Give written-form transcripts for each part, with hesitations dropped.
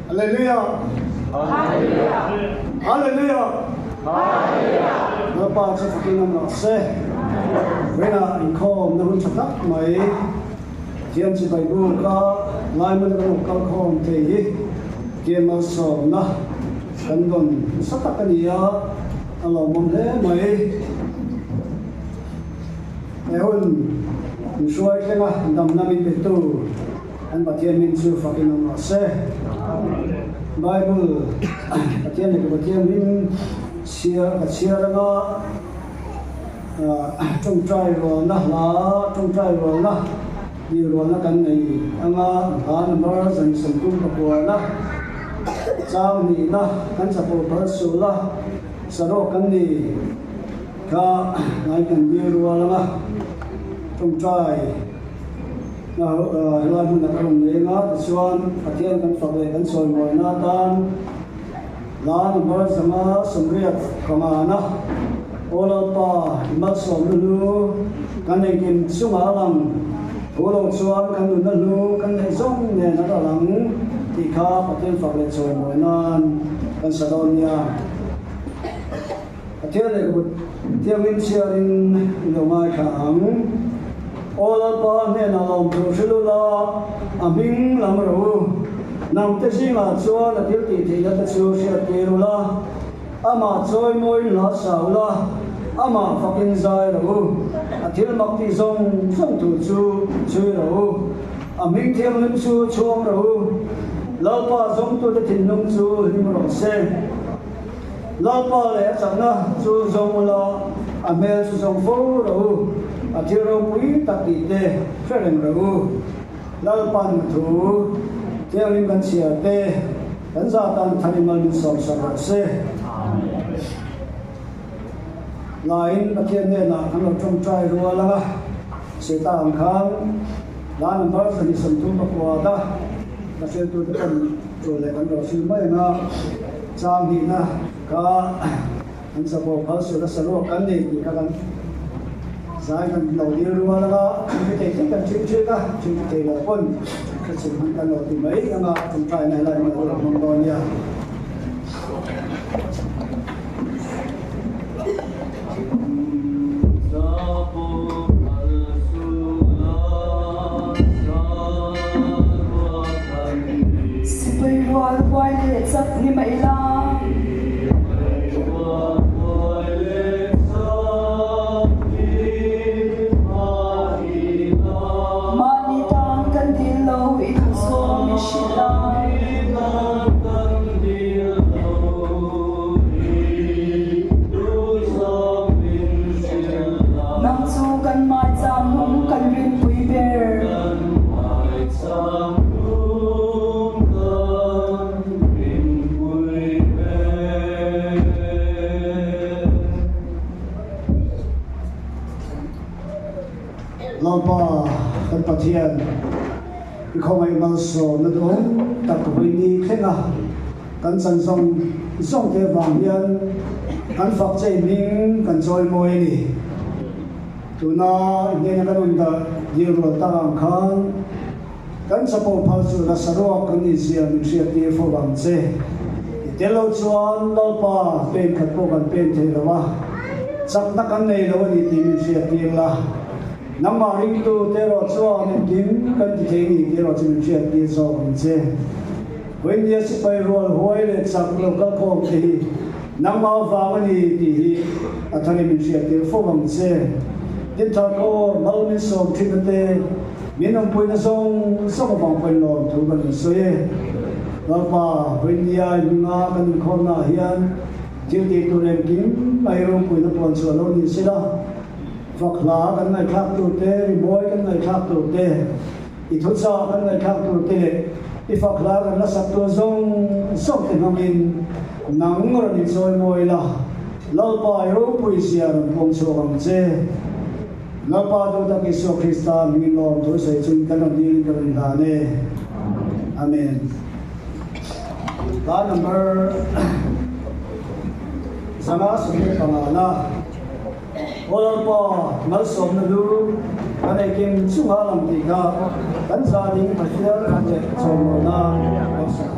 Hallelujah! Hallelujah! Lalpa chu fakin awm rawh se. Vawiinah inkhawmna hun tha tak mai Pathian chibai buk a ngaimawna kan lo kal khawm thei hi Pathian malsawmna kan rawn nasa tak a ni a, a lawmawm hle mai. He hun inhruai thlenga damna min petu Kan Pathian min chu fakin awm rawh se. Bible Pathian leh ka Pathian hming chhiar ka chhiar anga tawngtai rualna hla tawngtai rualna tih rualna kan nei anga hla number 139 chang hnihna kan chapo phal sul a sarawk kan ni kha ngai kan dil rual anga tawngtai Helai hmunah ka rawn leng a, tichuan Pathian kan fak leh kan sawi mawina atan la number 580 pangana Aw Lalpa i malsawmna hnu kan engkim chungah a lang, thu lo chuan kan nunna hnu kan neih zawng nen a la lang tih kha Pathian fak leh sawi mawi nan kan sa dawn nia. Pathian lehkhabu thiangin chhiarin i lo ngaithla ang. Aw Lalpa hnenah lawmthu hrilh ula, a hming lam rawh u. Nangte zingah chuan a thil tih theihna te chu hriat tir ula, amah chawimawiin hla sa ula, amah fakin zai rawh u. A thil mak tih zawng zawng thu chu chhui rawh u. A hming thianghlim chu chhuang rawh u. Lalpa zawngtute thinlung chu hlim rawh se. Lalpa leh a chakna chu zawng ula, a hmel chu zawng fo rawh u, a thil ropui tak tih te hre reng rawh u. Lalpan thu thianghlim kan chhiar te, kan zatan tharin mal min sawmsak rawh se. Laiin Pathian hnenah kan lo tawngtai rual ang a, Satan khan la number 239 a ka hriltute pawn tul leh kan lo hril mai ang a. Chang hnihna kha an chapo phal sual a saruak kan nei tih kha kan zai kan lo dil rual anga thil ti thei thei kan thil thil a, thil ti thei lo pawn hre chhun hman kan lo ti mai anga tawngtaina helai hmun a lo hmang dawn nia. Sipai rual huai leh chak ni mai la. Mahni tan kan dil lo i thu zawm min hrilh a. Nang chu kan maicham nung kan rinpui ber. Lalpa kan Pathian i khawngaih malsawmna duhawm tak vawi ni thleng a. Kan chan zawng zawng te vang hian kan fak chei hming kan chawi mawi a ni. Tuna i hnena kan rawn dah dil rual tak ang khan kan chapo phal chu la saruak kan nih zia min hriat tir fo vang che. I tel lo chuan Lalpa pen khat pawh kan pen thei lo a, chakna kan nei lo a ni tih min hriat tir la. Nangmah ringtu te erawh chuan engkim kan ti thei ni tih erawh chu min hriat tir zawk ang che. India sipai rual huai leh chak lo kal khawm te hi nangmah vang a ni tih hi a tharin min hriat tir fo ang che. Dinthar kawr mal min sawm thin a te, min awmpuina zawng zawng avang pawhin lawm thu kan insawi e. Lalpa, India i hminga kan inkhawmna ah hian thil tih tur engkim mai ropuina puan chhuah lo ni sela, fak hla kan ngaihthlak tur te, rimawi kan ngaihthlak tur te, I thuchah kan ngaihthlak tur te leh i fak hla kan la sak tur zawng zawng te hmangin nang rawn inchawi mawi la, Lalpa i ropui zia rawn puang chhuak ang che. Lalpa duh tak Isua Krista hmingin lawm thu sawi chungin kan rawn dilin ka rawn hlan e. Amen. Hla number 545 na. Aw Lalpa, malsawmna hlu kan eikim chunga lang tih kha kan za ding Pathian leh chawmawlna lo sak.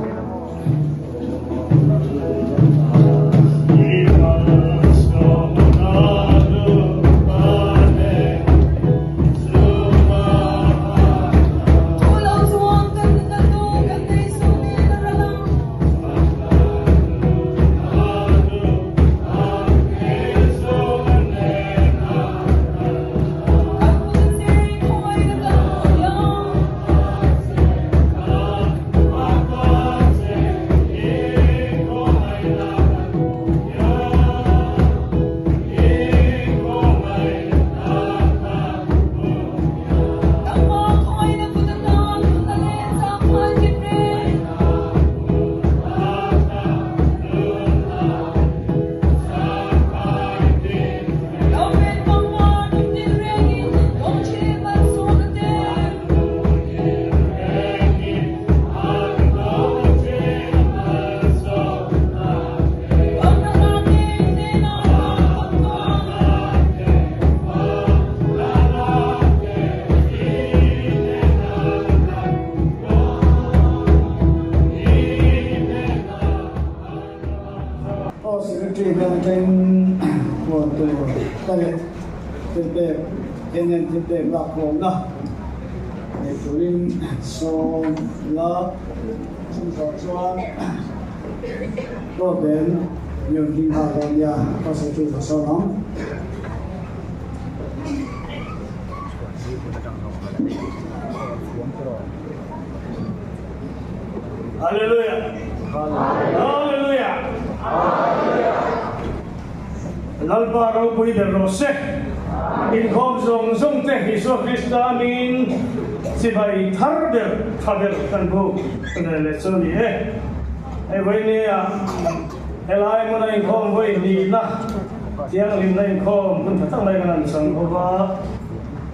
te hian atangin huan tur te leh thilpek eng eng thilpek lakkhawmna nei turin sawm la chumi zawh chuan Dawt ben niun hling nghal dawn nia ka sawi chu ka sawn ang. Hallelujah! Hallelujah! Lalpa ropui ber rawh se. Inkhawm zawng zawng te Isua Krista min chibai thar ber tha ber kan buk ve leh chu a ni e. Hei vawinia helai hmuna inkhawm vawi hnihna thianghlimna inkhawm hun tha tak mai kan han chang ho a,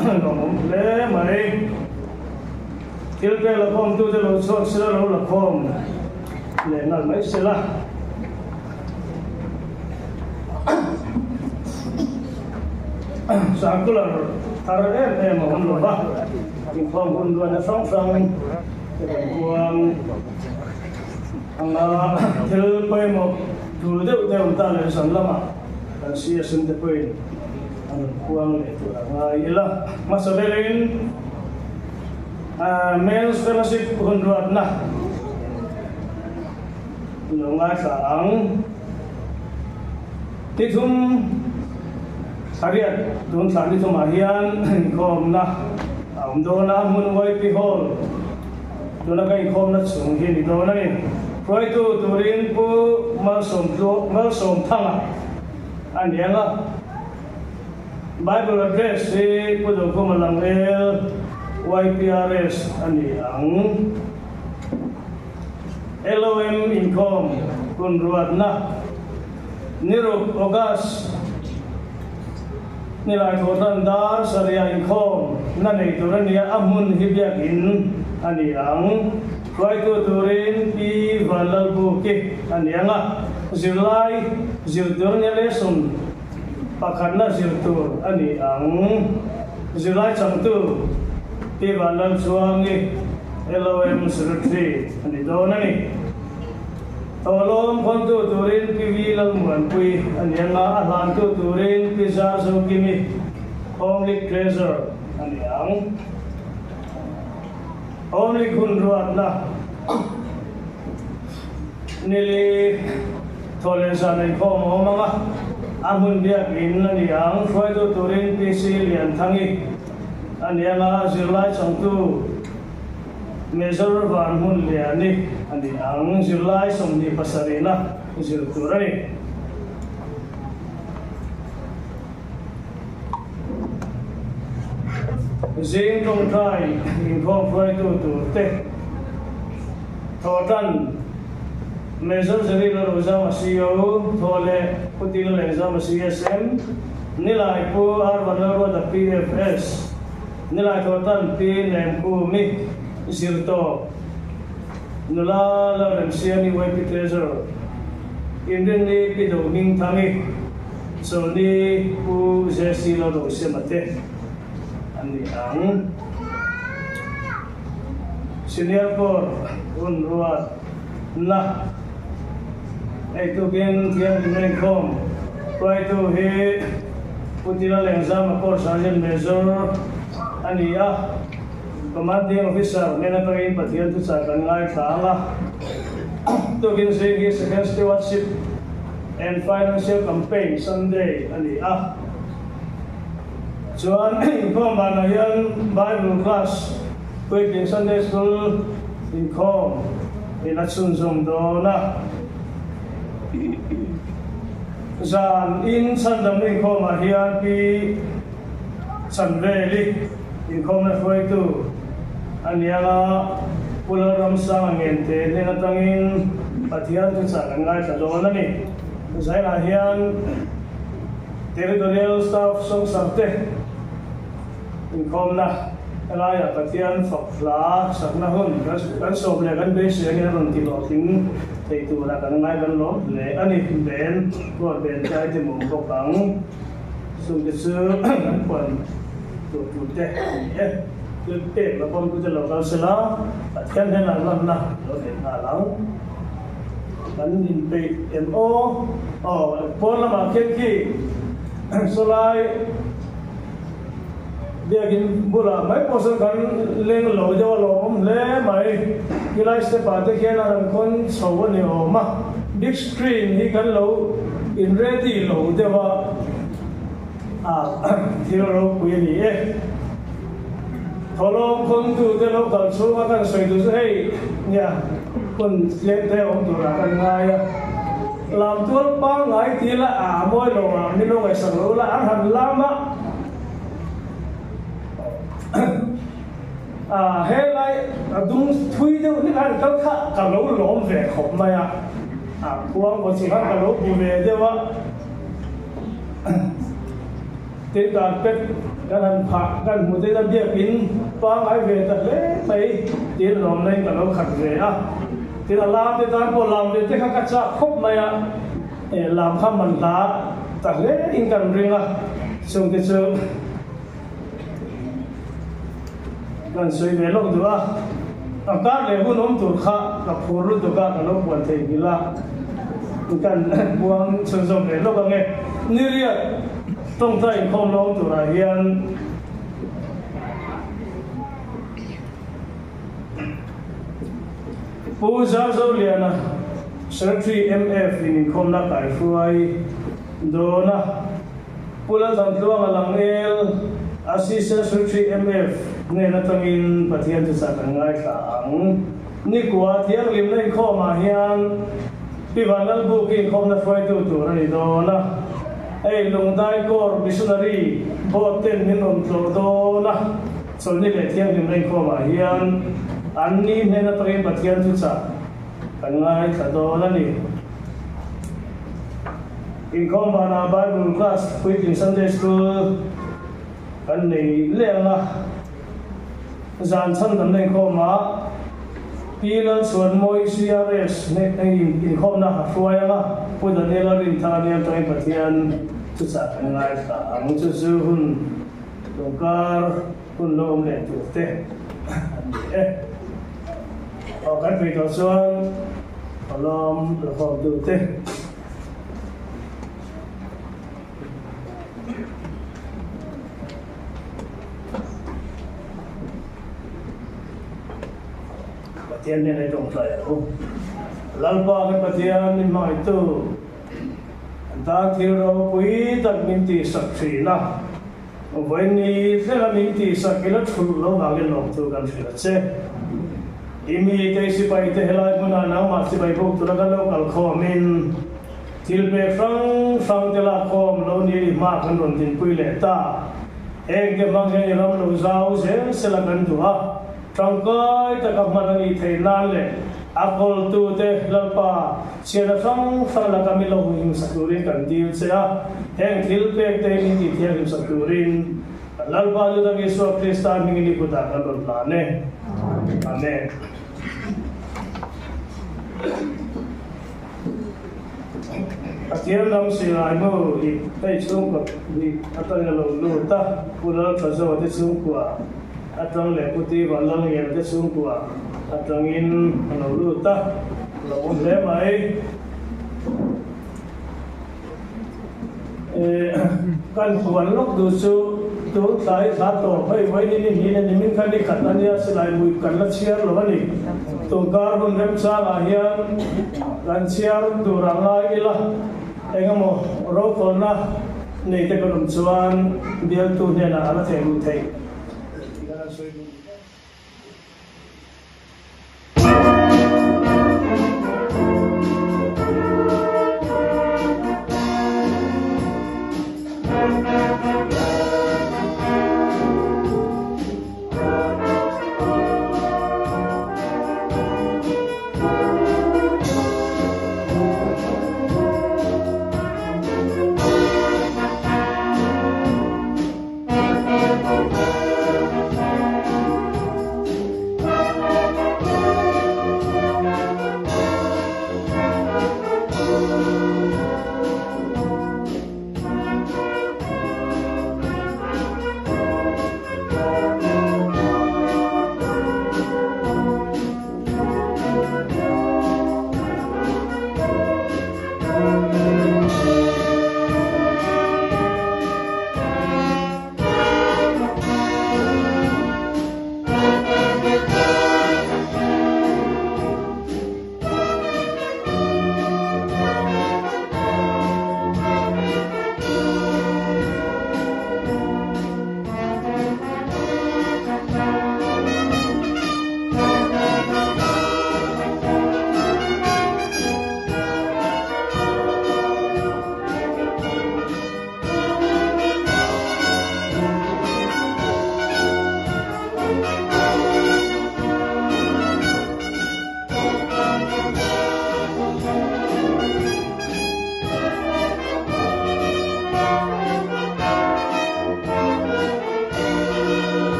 lawmawm hle mai. Thil pek la khawmtute lo chhuak sela lo la khawm leh nalh mai sela. Circular thar em em a awm lo va, inkhawm hun luan a hrang hrang te kan huang anga thil pawimawh tul deuh te awm ta leh zan lamah kan CSM te pawhin an rawn huang leh tur a ngai ila. Hmasa berin Men's Fellowship hun ruatna lo ngaithla ang. Tithum pariat tun thla nithumah hian inkhawmna a awm dawn a, hmun YP Hall tuna ka inkhawmna chhung hi a ni dawn a ni. Hruaitu turin Pu Malsawmthanga a ni ang a, Bible address hi Pu Dokhuma Langel YPRS a ni ang. LOM inkhawm hun ruatna Niruk, August, Nilai Thawhtan dar sarihah inkhawm na nei tur a nia, a hmun hi biakin a ni ang. Hruaitu turin Pi Vanlalbuki a ni ang a, zirlai zir tur nia lesson pakhatna zir tur a ni ang. Zirlai changtu Pi Vanlalchuangi, LOM Secretary a ni dawn a ni. Tawlawm khawntu turin Pi Vi Lalmuanpui a ni ang a, a hlantu turin Pi Zar Zokimi, Home League Treasurer a ni ang. Home League hun ruatna nili thawhleh zan inkhawm a awm ang a, a hmun biakin a ni ang. Hruaitu turin Pi Si Lianthangi a ni ang a, zirlai changtu Major van hmun liani a ni ang, zirlai 27na zir tur a ni. Zing tawngtai inkhawm hruaitu tur te thawhtan Major Jerry Lalruzama CO, thaw leh Pu Tina Lengzama CSM, Nilai Pu R Vanlalruata PFS, Nilai Thawhtan Pi Nemkhumi Zirtawp Nula Lalremsiami YP Treasurer Inrinni Pi Dohmingthangi Chawlni Pu JC Lalrosiama te an ni ang. Senior Corps hun ruatna hei tukin Thianghlimna Inkhawm hruaitu hi Pu Tila Lengzama Corps Sergeant Major a ni a, Commanding Officer nen atangin Pathian thuchah kan ngaithla ang a. Tukin zing hi Second Stewardship and Financial Campaign Sunday a ni a. Chuan inkhawm banah hian Bible class puitling Sunday School inkhawm in a chhunzawm dawn a. Zan in chhandamna inkhawmah hian Pi Chanveli inkhawmna hruaitu a ni ang a, Pu Lalramsanga Ngente hnen atangin Pathian thuchah kan ngaithla dawn a ni. Zainah hian Territorial Staff Sawngsar te inkhawmna helaiah Pathian fak hla sakna hun kan sawm leh kan beisei angin a rawn ti hlawhtling thei turah kan ngai kan lawm hle a ni. Ben ruat ben tlai te mawm bawk ang. Chung te chu kan puan tur tur te a ni e. Thil pek la bawm tute lo kal sela Pathian hnenah lanna lo nei nghal ang. Kan inpeih em aw? Aw, pawn lamah khian khi sawlai biakin bulah mai pawh sawn kan leng lo deuh a lawmawm hle mai. Khilai step ah te khian a rawn khawn chho a ni awm a, big screen hi kan lo in ready lo deuh a, thil ropui a ni e. Thawlawm khawntu te lo kal chhunga kan sawi duh chu hei nia hun tlem te awm turah kan ngai a, lam tual pangngai ti la a mawi lo ang min lo ngaihsak lo la an han lam a, a helai a dung thui deuh hlek a an kal kha ka lo lawm ve khawp mai a, a khuang vaw chu khan ka lo bu ve deuh a. Tin carpet kan han phah kan hmu te na biakin pangai ve ta hle mai tin lawmna in ka lo khat ve a, tin a lam te tan pawh lam ve te kha ka chak khawp mai a, lam kha man hla ta hle in kan ring a, chung te chu kan sawi ve lawk duh a, a kar leh hun awm tur kha ka phur lutuk a ka lo puan theihnghilh a, kan puang chhunzawm ve lawk ang e, niriat. Tawngtai inkhawm lawm turah hian Pu Zarzoliana, Secretary MF in inkhawmna kaihruai dawn a, Pu Lalthantluanga Langel, Assistant Secretary MF hnen atangin Pathian chu chak an ngaithla ang. Nikua thianghlimna inkhawmah hian Pi Vanlalbuki inkhawmna hruaitu tur a ni dawn a. Hei Lungdai Corps Missionary Board ten min rawn tlawh dawn a, Chawlhni leh Thianghlimna inkhawmah hian an ni hnen atangin Pathian thuchah kan ngaithla dawn a ni. Inkhawm vanah Bible Class puitling Sunday School kan nei leh ang a. Zan chhandamna inkhawmah Pi Lalchhuanmawi CRS inkhawmna a hruai ang a, Pu Daniela Rinthanga nia tawngin Pathian thuchah kan ngaithla ang. Chu chu hun tawngkar hun lo awm leh tur te a ni e. Aw kan peih tawh chuan Palawm Lakhawmtute. Pathian hnenah i tawngtai ang u. Lalpa kan Pathian min hmangaihtu, kan tan thil ropui tak min tihsak thin a, vawiin thlenga min tihsak ila thulh lo vangin lawmthu kan hrilh a che. I mite i sipaite helai hmunah nangmah sipai buk tura kan lo kalkhawmin, Thil pek hrang hrang te lakkhawm lo ni i hma kan rawn dinpui leh ta. Heng te hmang hian i ram lo zau zel sela kan duh a, tangkai taka hman a nih theih nan leh a kawltute Lalpa chhiatna hrang hrang laka mi lo himsak turin kan dil che a, heng thil pek te hi min tih thianghlimsak turin kan Lalpa Juda Isua Krista hmingin i kutah kan rawn hlan e. Amen. Pathian ram silai hnu i hei chhungkaw hnih atangin a lo lut a, Pu Lalthazawa te chhungkua atang leh Pu Tiva Lalngela te chhungkua atangin a lo lut a, a lo awm hle mai. Kan huan lawk duh chu tun tlai thla tawp hei vawi ni ni hnih a ni min kha ni khat a nia silai mui kan la chhiar lo a ni. Tun kar hun remchangah hian kan chhiar tur a ngai ila engemaw rotawlna nei te kan awm chuan bialtu hnenah a la theh luh theih.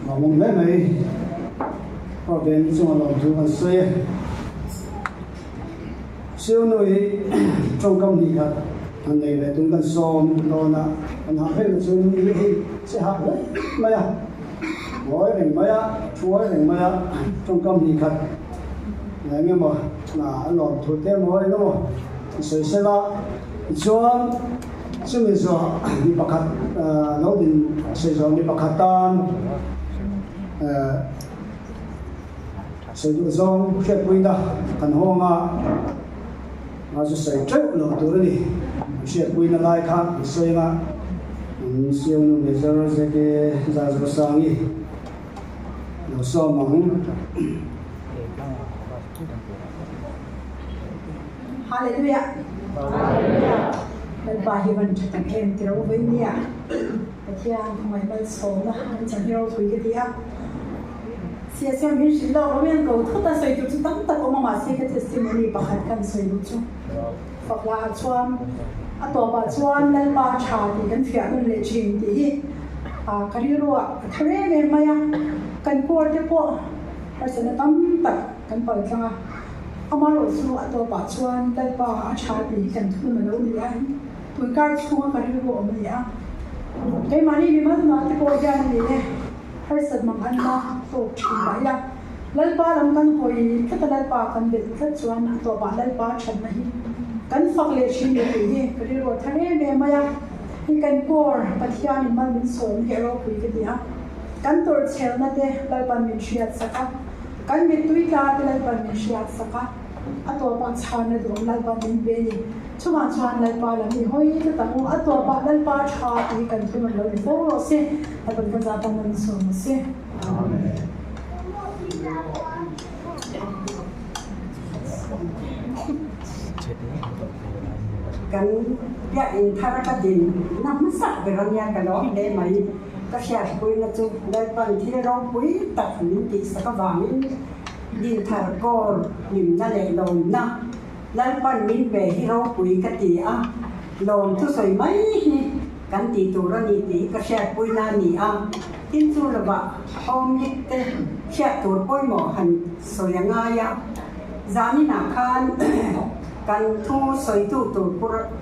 Lawmawm hle mai. Program chunga lawmthu kan sawi e. Siu nui tawngkam hnih khat han nei ve tun kan sawm dawn a, kan hah reng chu ni hi che hah hle mai a, ngawi reng mai a, thuai reng mai a, tawngkam hnih khat eng emaw a lawmthu te emaw eng emaw sawi sela tichuan chumi zawh mi pakhat lo din sawi zawh mi pakhat tan Sawi duh zawng hriatpuina kan hawng a, a zu sawi teuh lo tur a ni. An hriatpuina lai kha an sawi anga, an Sionu Major ZK Zazawsangi lo sawm ang. Hallelujah! Lalpa hi van tha tak em ti ro vawi nia. Pathian khawngaih malsawmna an chang hi ropui ka ti a. Sia siam hin hrilh lawk lo hian ko thut a sawi tur chu tam tak awm a mahse ka testimony pakhat kan sawi duh chu fak lah ah chuan a tawp ah chuan Lalpa tha tih kan fiah nawn leh thin tih hi ka rilru ah a thar em em mai a, kan kawr te pawh harsatna tam tak kan pal tlang a, amaherawh chu a tawp ah chuan Lalpa a tha tih hi kan thun a lo ni a, tun kar chhunga ka rilru awm a ni a, keimahni mimal nunah te pawh hian a ni e. Harsat mang an la tawk thin mah ila, Lalpa lam kan hawi tlat a, Lalpa kan belh tlat chuan a tawpah Lalpa thatna hi kan fak leh thin leh tih hi ka rilru a thar em em mai a. Hei kan kawr Pathianin mal min sawm hi a ropui ka ti a, kan tawrhchhelna te Lalpan min hriat sak a, kan mittui tla te Lalpan min hriat sak a, a tawpah chhanna duhawm Lalpan min pe a ni. Chungah chuan Lalpa lam i hawi tlat ang u, a tawpah Lalpa tha tih hi kan thunawn lo ni fo rawh se. A rawn ka zat a man sawm a si. Kan biakinn thar ka din na hmasak ber a nia ka lawm hle mai. Ka hriatpuina chu Lalpan thil ropui tak min tihsak avangin dinthar kawl hlimna leh lawmna Lalpan min pe hi ropui ka ti a, lawm thusawi mai hi kan tih tur a ni tih hi ka hriatpuina a ni a. Tin chu lovah home lik te hriat tur pawimawh han sawi a ngai a. Zaninah khan kan thu sawitu tur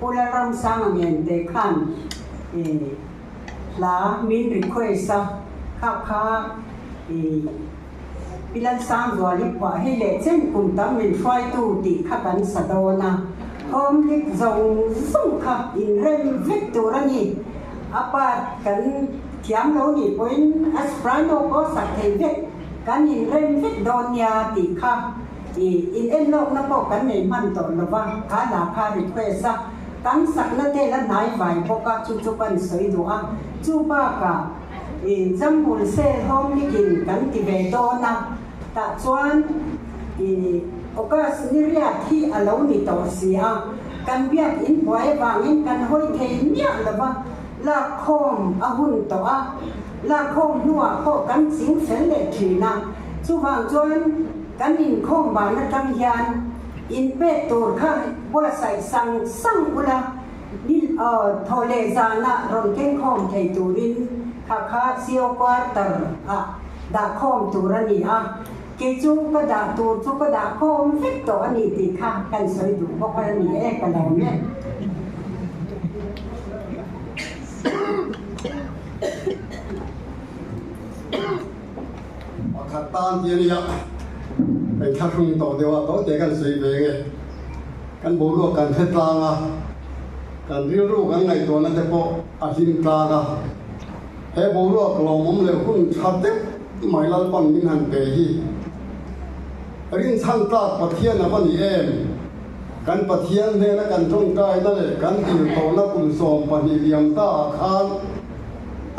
Pu Lalramsanga Ngente khan hla min request a, kha kha Pi Lalsangzuali phuah hei leh chen kum tam min hruaitu tih kha kan sa dawn a, home lik zawng zawng kha inrem vek tur a ni. A part kan thiam lo nih pawhin a soprano pawh sak thei vek, kan inrem vek dawn nia tih kha ih inenlawkna pawh kan nei hman tawh lo va, kha hla kha request a, kan sakna te la hnai vai bawk a, chu chu kan sawi duh a, chu bakah. I Jambul sel hawm likin kan ti ve dawn a, tah chuan i August ni riat hi a lo ni tawh si a, kan biak in buai avangin kan hawi thei miah lo va, lak khawm a hun tawh a, lak khawm hnuah pawh kan ching fel leh thin a, chuvang chuan kan inkhawm ban atang hian inpek tur kha buatsaih sang sang ula, Ni thaw leh zanah rawn kengkhawm thei turin kha kha CO quarter ah dahkhawm tur a ni a, kei chu ka dah tur chu ka dahkhawm vek tawh a ni tih kha kan sawi duh bawk a ni e, ka lawm e. Pakhat tan ti a nia, kan thlahrung tawh deuh a, tawh te kan sawi ve nge. Kan boruak kan hre tlang a, kan rilru kan ngaihtuahna te pawh a hlim tlang a. He boruak lawmawm leh hun tha deuh mai Lalpan min han pe hi rinchhan tlak Pathian a va ni em? Kan Pathian hnena kan tawngtaina leh kan tir tawhna kum 12 liam ta ah khan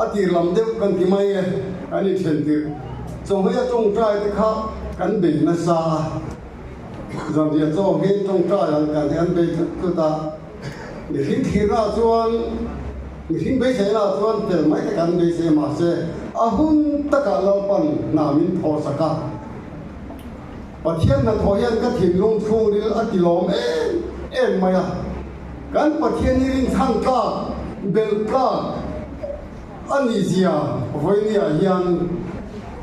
a tir lam deuh kan ti mai e, kan inthen tirh. Chawhmei a tawngtai te kha kan bei nasa a. Zanriah chaw hi tawngtai ang kan hi an bei tlut tlut a, mihring thirna ah chuan mihring beiseina ah chuan fel mai te kan beisei mahse a hun takah Lalpan hna min thawh sak a. Pathian hnathawh hian ka thinlung chhungril a ti lawm em em mai a, kan Pathian hi rinchhan tlak, belh tlak a nih zia vawinia hian.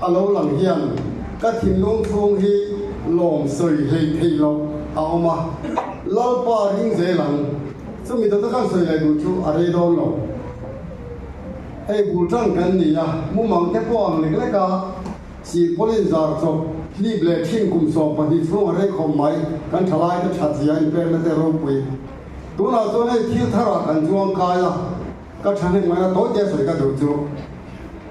a lo lang hian ka thinlung chhung hi lawm sawi hlei thei loh a awm a, Lalpa ring zel ang. Chumi dawta kan sawi leh duh chu a rei dawn lo. Hei bul tan kan ni a, mumang te pawh ang lek lek a, Sihpawlin zar chawp hlip leh thin kum 12 chhung a rei khawp mai, kan thalai te that zia inpekna te ropui. Tunah chuan hei thil tharah kan chuang kai a, ka thahnem ngaina tawi te sawi ka duh chu.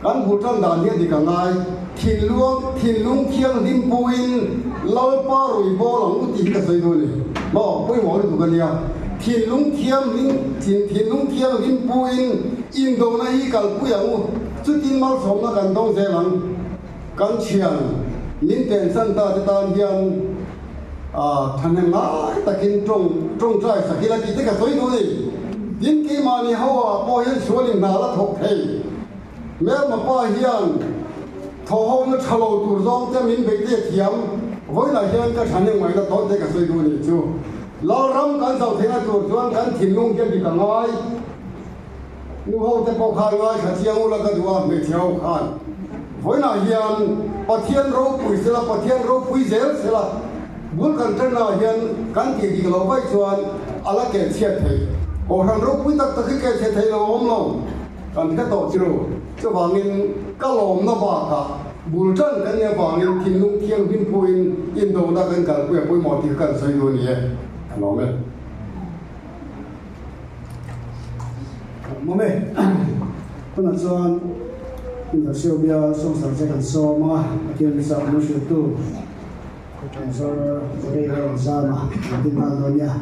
Kan bul tan dan hi a dik a ngai, thinluang thinlung thianghlim puin Lalpa rui bawl ang u tih hi ka sawi duh a ni. Maw, pawimawh lutuk a nia. Thinlung thianghlim thinlung thianghlim puin indona hi kalpui ang u. Chutin malsawmna kan dawng zel ang. Kan thian min pensan ta te tan hian thahnem ngai takin tawng tawngtai sak ila tih te ka sawi duh a ni. Tin, keimahni ho ah pawh hian sualin hna la thawk thei. Hmelma pa hian thawhhawmna tha lo tur zawng te min beih te thiam. Vawiinah hian ka thahnem ngaihna tawh te ka sawi duh a ni chu. Lalram kan zoh theihna tur chuan kan thinlung hian dik a ngai. Nu ho te pawh khan ngaithla chiang ula ka duh a, hmeichhe ho khan. Vawiinah hian Pathian ropui sela, Pathian ropui zel sela, bul kan ṭannaah hian kan tih dik loh vaih chuan a la keh chhiat thei. Kohhran ropui tak tak hi keh chhe thei lo a awm lo. Kan hre tawh chiru. Chuvangin ka lawmna bakah bul ṭan kan nih avangin thinlung thianghlim phuin indona kan kalpui a pawimawh tih kha kan sawi duh a ni e. Ka lawm e. Mawme, tunah chuan Inter Bia Sawngsar che kan sawm a, Pathian Misa awm hriltu Pastor Jerry Lalzama kan ti nghal dawn nia.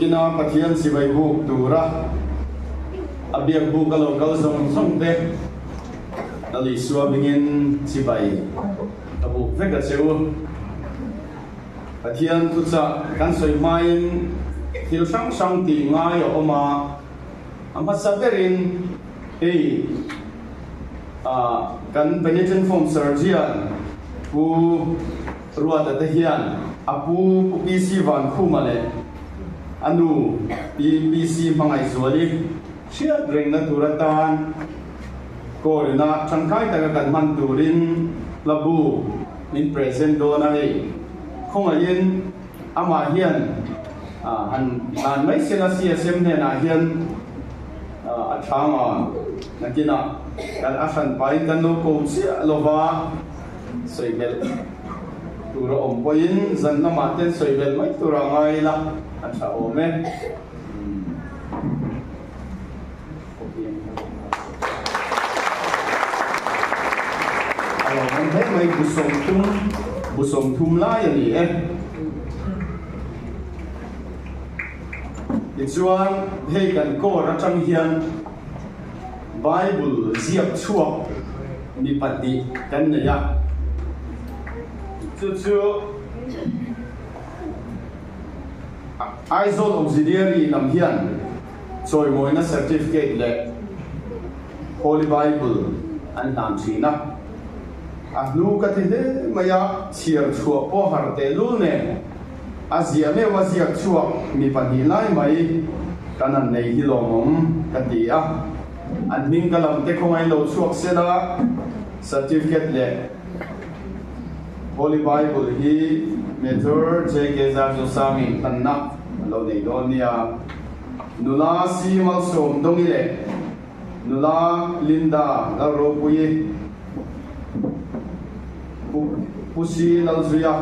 Tukina Pathian chibai buk tura a biak buk a lo kal zawng zawng te Lal Isua hmingin chibai ka buk vek a che u. Pathian thuchah kan sawi hmain thil hrang hrang tih ngai a awm a, a hmasa berin hei kan Penitent Form Sergeant Pu Ruata te hian a pu Pu PC Vankhuma leh a nu Pi PC Hmangaihzuali hriat rengna tur atan Kawrina tangkai taka kan hman turin hla bu min present dawn a hei. Khawngaihin amah hian han hlan mai sela CSM hnenah hian a chhang a, nakinah kan a hranpain kan lo ko chiah lova. Sawi belh tur a awm pawhin zan lamah ten sawi belh mai tur a ngai ila a tha awm e. A lo awm hle mai bu sawmthum bu sawmthum lai a ni e. Tichuan hei kan court atang hian Bible ziak chhuak mi pahnih kan nei a, chu chu Aizawl Auxiliary lam hian chawimawina certificate leh Holy Bible an hlan thin a. A hnu ka ti hle mai a, chhiar chhuah pawh har tehlul nen a ziah meuh a ziak chhuak mi pahnih lai mai kan han nei hi lawmawm ka ti a. An hming ka lam te khawngaih lo chhuak sela certificate leh Holy Bible hi Major JK Zarzosangi hlanna a lo nei dawn nia. Nula Si Malsawm Dawngi leh Nula Linda Lalropuii, Pu Pu Si Lalzuia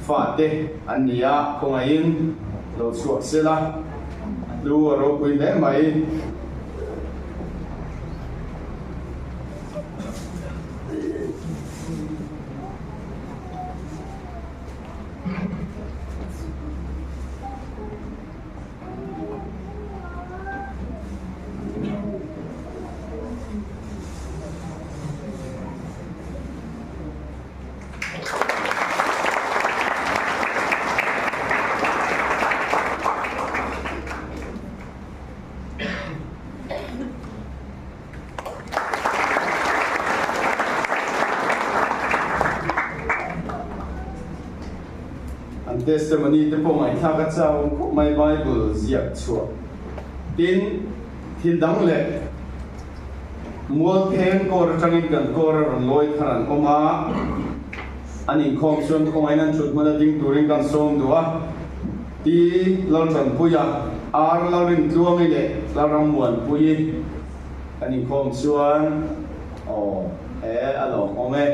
fate an ni a, khawngaihin lo chhuak sela a hlu a ropui hle mai. An testimony te pawh ngaihthlak a chau khawp mai Bible ziak chhuah tin thil dang leh Mualpheng kawr atangin kan kawr a rawn lawi thar an awm a, an inkhawm chuan khawngain an thut hmun a ding turin kan sawm duh a, Pi Laltanpuia, Ar Lalrintluangi leh Lalrammuanpuii kan inkhawm chuan aw he a lawmawm e.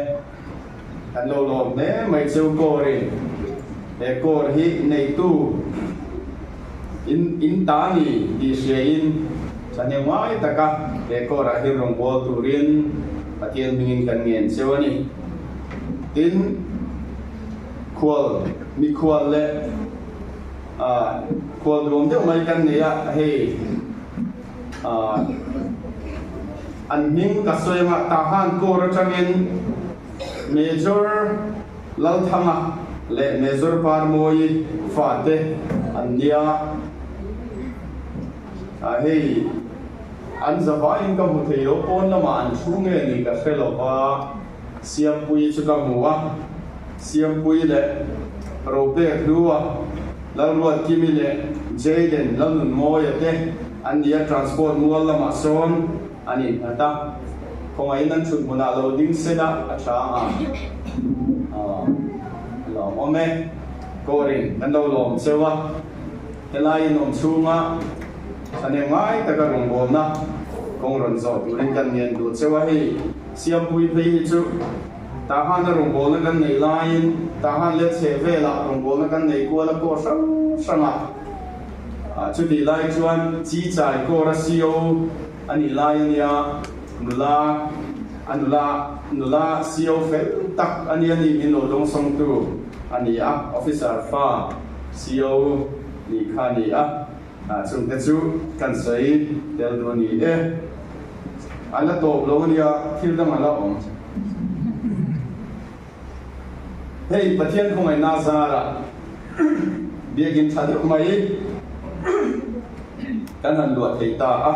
Kan lo lawm hle mai cheu kawrin he kawr hi neitu in in ta ni tih hriain thahnem ngai taka he kawrah hian rawngbâwl turin Pathian hmingin kan ngen cheu a ni. Tin, khual mikhual leh ah khual duam deuh mai kan nei a, hei ah An hming ka sawi anga Tahan kawr atangin Major Lalthanga leh Major Parmawii fate an nia. Hei an zavaiin ka hmu thei lo, pawn lamah an thu nge ni ka hre lo va, Siampuii chu ka hmu a, Siampuii leh Ropek Hlua, Lalruatkimi leh Jayden Lalnunmawia te an ni a, transport mual lamah sawn an innghat a, khawngaihin an thut hmunah lo ding sela a tha ang a, a lawmawm e. Kawrin kan lo lawm cheu a, helai in awm chhunga thahnem ngai taka rawngbawlna kawng rawn zawh turin kan ngen duh cheu a, hei Siampui phei hi chu Tahana rawngbawlna kan neih laiin Tahan leh chheh velah rawngbawlna kan nei kual a kawr hrang hrang a. Chutih lai chuan Chi Chai kawr a CO a nih lai a nia, nula a nula nula CO fel tak a nia ni min lo dawngsawngtu a ni a, officer fa CO nih kha a ni a. Chungte chu kan sawi tel duh a ni e. A la tawp lo a nia, thil dang a la awm. Hei Pathian khawngaihna zarah biakin tha deuh mai kan han luah thei ta a.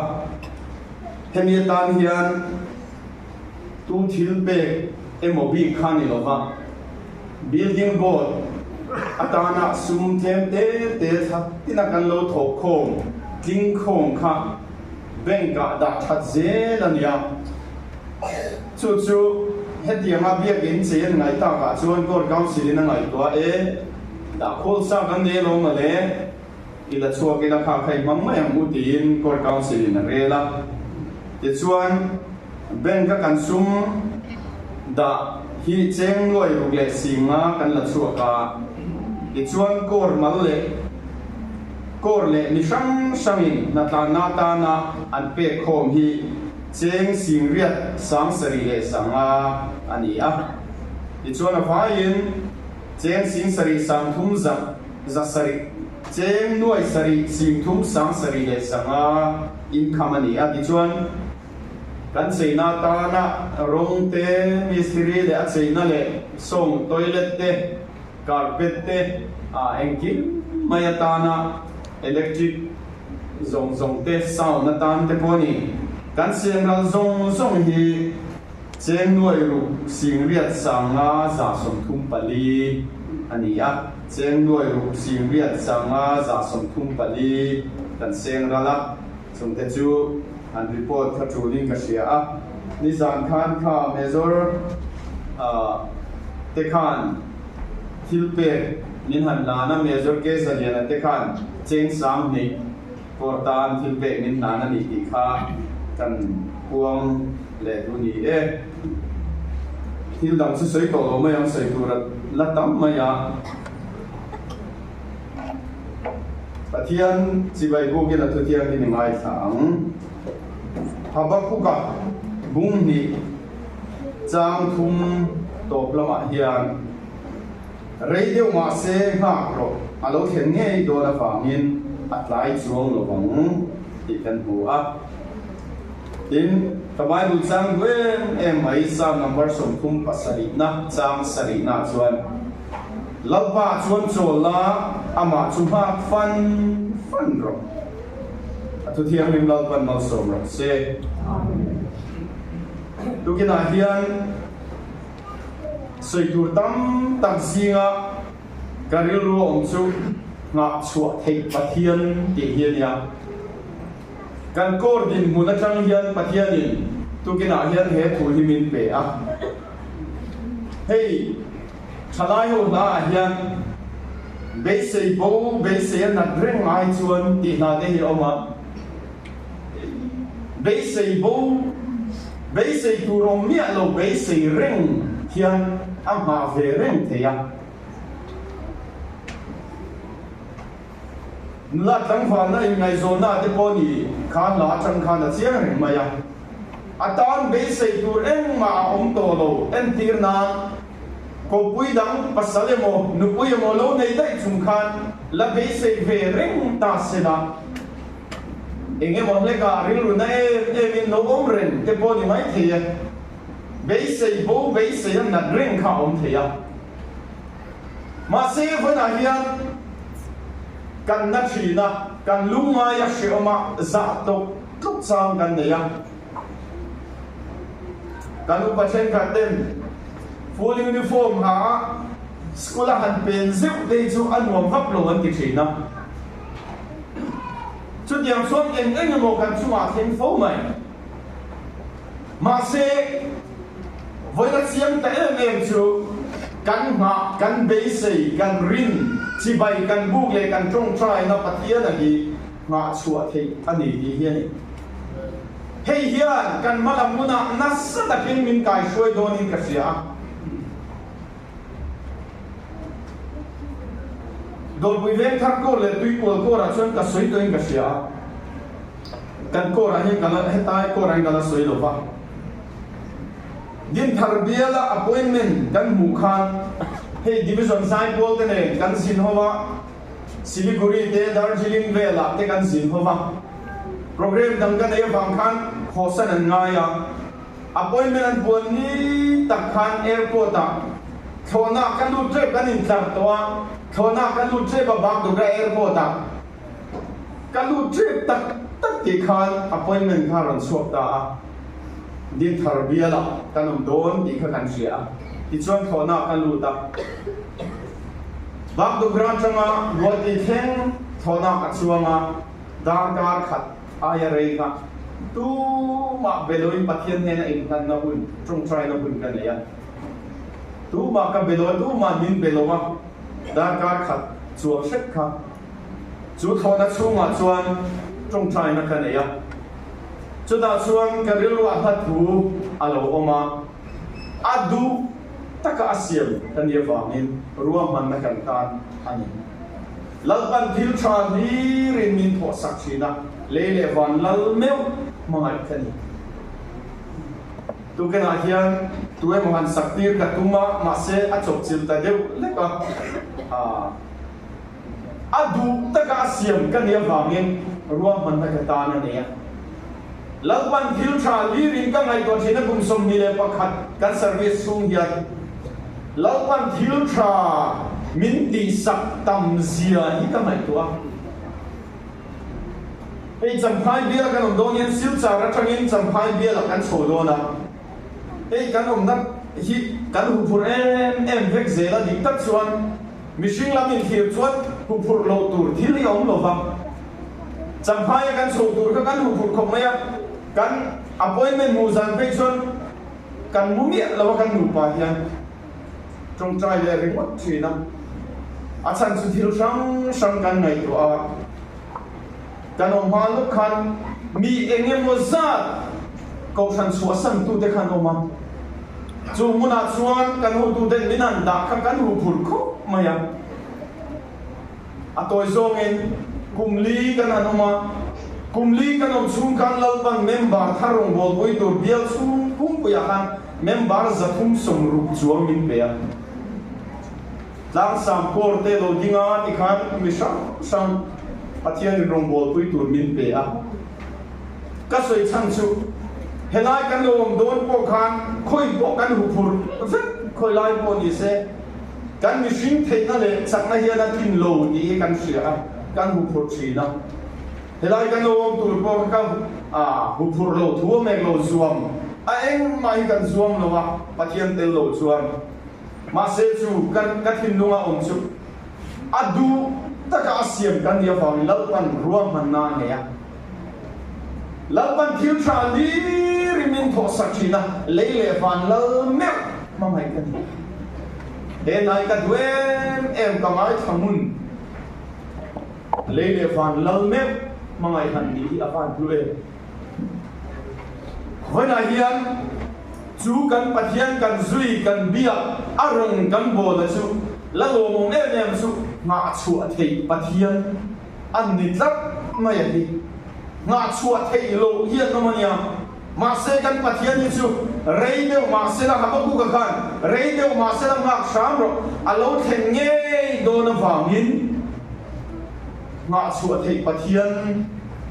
Hemi atan hian tu thil pek emaw bik kha ni lova, building board atana sum tlem te te thla tina kan lo thawk khawm, tling khawm kha bank ah dah that zel a nia. Chu chu hetianga biakin chei an ngaih takah chuan Court Council in a ngaihtuah e, dah khawl sa kan nei alawm mawle, i la chhuak ila kha kha i hmang mai ang u tiin Court Council in a rel a. Tichuan Bank a kan sum dah hi cheng nuai ruk leh singa kan la chhuak a, tichuan Court mal leh Court leh mi hrang hrangin hnatlanna atana an pek khawm hi cheng singriat sangsarih leh sanga a ni a. Tichuan a vaiin cheng singsarih sangthum za zasarih, cheng nuai sarih singthum sangsarih leh sanga income a ni a. Tichuan kan cheina atana rawng te, mistiri leh a cheina leh sawng toilet te, Carpet te ah engkim mai atana electric zawng zawng te sound atan te pawh a ni. Kan siamral zawng zawng hi cheng nuai ruk singriat sanga 134 a ni a, cheng nuai ruk singriat sanga 134 kan seng ral a, chungte chu an report kha tulin ka hria a. Nizan khan kha Major te khan thil pek min han hlan a, Major K Zaliana te khan cheng 2000 pawh tan thil pek min hlan a ni tih kha kan puang leh duh ni e. Thil dang chu sawi tawh lo mai ang, sawi tur a la tam mai a. Pathian chibai bukin a thuthiang hi ni ngaithla ang. Habakuka bung hnih chang thum tawp lamah hian rei deuh mah se nghak rawh a lo thlen ngei dawn avangin a tlai chuang lo vang tih kan hmu a. Tin, ka Bible chang duh em em mai Psalm number 37na chang sarihna chuan, Lalpa chuan chawl la, amah chu nghak fan fan rawh. A thu thianghlim Lalpan malsawm rawh se. Tukinah hian sawi tur tam tak zinga ka rilru a awm chu nghah chhuah theih Pathian tih hi a nia. Kan kawr dinhmun atang hian Pathianin tukinah hian he thu hi min pe a. Hei thalai ho hnaah hian beisei bo, beisei a nat reng ai chuan tih hna te hi a awm a. Beisei bo, beisei tur awm miah lo beisei reng hian a nghah ve reng thei a. Nula tlangvalna inngaihzawnna te pawh ni khan la atang khan a chiang reng mai a. A tan beisei tur engmah a awm tawh lo. Entir nan, kawppui dang pasal emaw nupui emaw lo nei daih chung khan la beisei ve reng ta se la, eng emaw hlekah rilru na em emin lo awm reng te pawh ni maithei e. Beisei bo beisei a nat reng kha a awm thei a. Mahse, vawiinah hian kan na thin a, kan lungngai a hrehawm a, zah tlawk tlawk chang kan nei a. Kan upa thenkhat ten full uniform ha a school a han pen zeuh te hi chu a nuam vak lo an ti thin a. Chutiang chuan eng eng emaw kan chungah thleng fo mai. Mahse, vawiin a chiang ta em em chu kan nghah, kan beisei, kan rin, chibai kan buk leh kan tawngtaina Pathiana hi nghah chhuah theih a ni tih hi a ni. Hei hian kan hma lam hunah nasa takin min kaihruai dawnin ka hria a. Dawlpui Vengthar kawr leh Tuikual kawrah chuan ka sawi tawhin ka hria a. Kan kawrah hian ka la, hetai kawrah hian ka la sawi lo va. Dinthar biala appointment kan hmuh khan hei Division Zaipawl te nen kan zin ho a. Siliguri te Darjeeling velah te kan zin ho va. Program dang ka nei avang khan khawhsan an ngai a. Appointment an buan ni tak khan airport ah thlawhna ka lut tep kan intlar tawh a, thlawhna ka lut tep a Bagdogra airport ah ka lut tep tak tak tih khan appointment kha a rawn chhuak ta a, Dinthar bial ah kan awm dawn tih kha kan hria a, tichuan thlawhna ka lut a. Bagdogra atanga Guwahati thleng thlawhna ka chuang a, darkar khat aia rei kha tumah be loin Pathian hnena inhlanna hun, tawngtaina hun ka nei a. Tumah ka be lo a, tumah min be lo a, darkar khat chuang hrep kha chu thlawhna chhungah chuan tawngtaina ka nei a. Chutah chuan ka rilruah hla thu a lo awm a, a duh taka a siam ka nih avangin ruahmanna kan tan a ni. Lalpan thil tha hlirin min thawh sak thin a, lei leh van lal meuh hmangaih ka ni. Tukenah hian tu emaw han sak tir ka tum a, mahse a chawpchilh ta deuh lek a. A duh taka a siam ka nih avangin ruahmanna ka tan a nei a. Lalpan thil tha hlirin ka ngaihtuah thin a kum 21 kan service chhung hian Lalpan thil tha min tihsak tam zia hi ka ngaihtuah a. Hei Champhai biala kan awm dawn hian Silchar atangin Champhai biala kan chho dawn a. Hei kan awmna hi kan huphurh em em vek zel a dik tak chuan mihring lam inthlir chuan huphurh loh tur thil hi a awm lo va. Champhaia kan chho tur kha kan huphurh khawp mai a, kan appointment hmuh zan phei chuan kan mu miah lo a kan nupa hian tawngtai leh ringawt thin a, a chhan chu thil hrang hrang kan ngaihtuah a, kan awm hma lawk khan mi eng emaw zat kohhran chhuahsan tute khan awm a, chu hmunah chuan kan hotuten min han dah kha kan huphurh khawp mai a. A tawi zawngin kum li kan han awm a, kum li kan awm chhung khan Lalpan member thar rawngbawlpui tur bial chhung pumpuiah khan member 360 chuang min pe a. Tlangsam kawr te lo ding a tikhan mi hrang hrang Pathianin rawngbawlpui tur min pe a. Ka sawi chhan chu helai kan lo awm dawn pawh khan khawi pawh kan huphurh vek khawi lai pawh ni se, Kan mihring theihna leh chakna hian a tlin lo tih hi kan hria a, kan huphurh thin a. Helai kan lo awm tur pawh kha ka huphurh lo thu a mek lo zuam a, engmah hi kan zuam lo a, Pathian tel lo chuan. Mahse chu kan ka thinlunga awm chu a duh taka a siam kan nih avangin Lalpan ruahmanna a nei a. Lalpan thil tha hlir in min thawhsak thin a, lei leh van lal meuh hmangaih ka ni. He hnai ka duh em em ka ngaithla hmun, lei leh van lal meuh hmangaih han nih hi a van hlu em. Vawiinah hian chu kan Pathian kan zui kan biak a rawng kan bawla chu la lawmawm em em chu nghahchhuah theih Pathian An ni tlat mai a hi. Nghahchhuah theih loh hi an awm a nia. Mahse kan Pathian hi chu rei deuh mahse la Habakuka khan rei deuh mahse la nghak hram rawh a lo thlen ngei dawn avangin nghahchhuah theih Pathian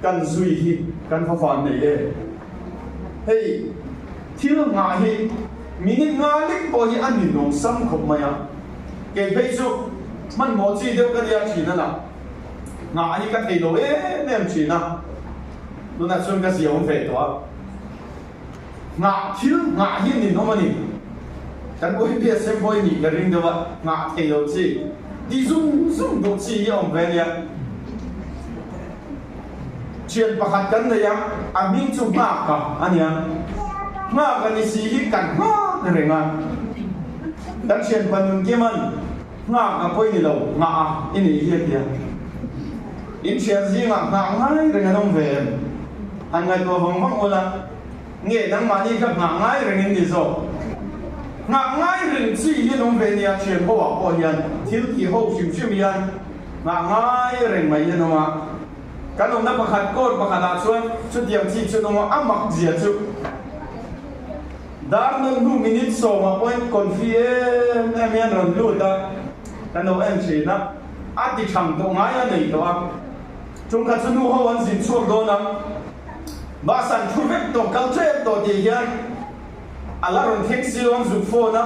kan zui hi kan va van nei em. Hei thil nghah hi minute nga lek pawh hi a ninawm sam khawp mai a. Kei phei chu hmanhmawh chi deuh ka nia thin a lah. Nghah hi ka thei lo em em thin a, tunah chuan ka zia awm ve tawh a. Nghah thil nghah hi nin awm a ni. Kan OMP Assembly nih ka ring deuh a, nghah thei lo chi, ti zung zung duh chi hi a awm ve a nia. Thian pakhat kan nei a, a hming chu Nghaka a nia. Nghaka ni si hi kan nghak reng a. Kan thianpa Nunkima'n Nghak a pawi ni lo, nghah a i nih hi a ti a. In thian zingah nghah ngai reng an awm ve em? Han ngaihtuah vang vang ula, nge nangmahni kha nghah ngai reng in ni zawk? Nghah ngai reng chi hi an awm ve nia, thian ho ah pawh hian thil tih ho hrim hrim hian nghah ngai reng mai hi an awm a. Kan awmna pakhat court pakhat ah chuan chutiang chi chu an awm a, a mak zia chu. Dar nawn hnu minute sawmah pawhin confi em em hian rawn lut a, kan lo en thin a. A ti thang tawh ngai a nei tawh a. Ṭumkhat chu nu ho an zin chhuak dawn a, bus an thu vek tawh, kal ṭep tawh tih hian a la rawn thleng si lo, an zuk phone a,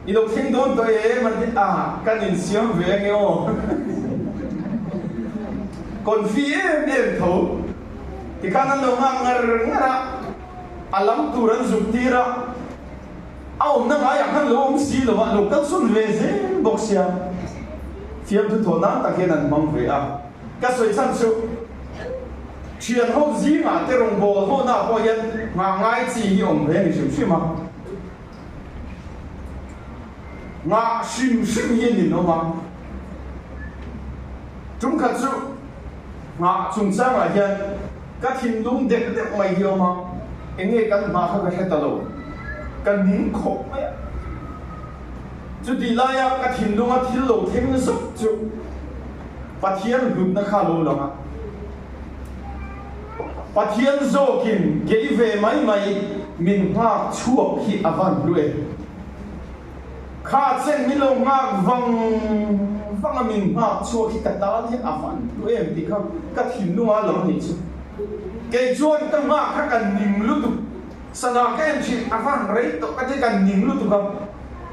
I lo thleng dawn tawh em? an ti a, kan insiam ve ange aw. Confi em em tho tikhan an lo nghak ngar ngar a, a lam tur an zuk tir a. A awmna ngaiah khan lo awm si lo a, lo kal sawn ve zel bawk sia. Fiamthu thaw nan tak hian an hmang ve a. Ka sawi chhan chu, thian ho zingah te rawngbâwl hawhnaah pawh hian nghah ngai chi hi awm ve a ni hrim hrim a. Nghah hrim hrim hi a ninawm a. Tum khat chu nghah chungchangah hian ka thinlung deuh deuh mai hi a awm a, eng nge kan nghah kha ka hre ta lo, ka ning khawp mai a. Chutih laia ka thinlunga thil lo thleng zawk chu Pathian hlutna kha a lo lang a. Pathian zawkin kei ve mai mai min nghak chhuak hi a van hlu e. Kha chen min lo nghak vang vang a min nghak chhuak hi ka tan hian a van hlu em tih kha ka thinlung a lang anih chu. Kei chuan ka nghak kha ka ning lutuk, sana ka en thin a van rei tawh ka ti ka ning lutuk a,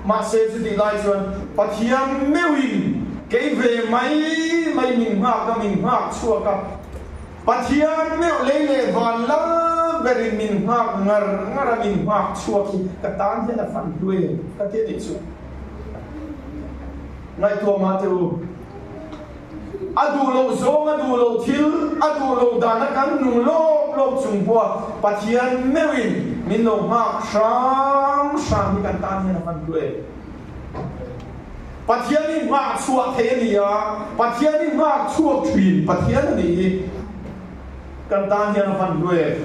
mahse chutih lai chuan Pathian meuhin kei ve mai mai min nghak a min nghak chhuak a, Pathian meuh lei leh van lal berin min nghak ngar ngar a, min nghak chhuak hi ka tan hian a fan hlu em ka ti a nih chu. Ngaihtuah mah teh u. A duh loh zawng, a duh loh thil, a duh loh dana kan nung lawp lawp chung pawha Pathian meuhin min lo nghak hram hram hi kan tan hian a fan hlu em. Pathian hi nghah chhuah thei a ni a, Pathian hi nghak chhuak thin Pathian a nih hi kan tan hian a hman hlu em?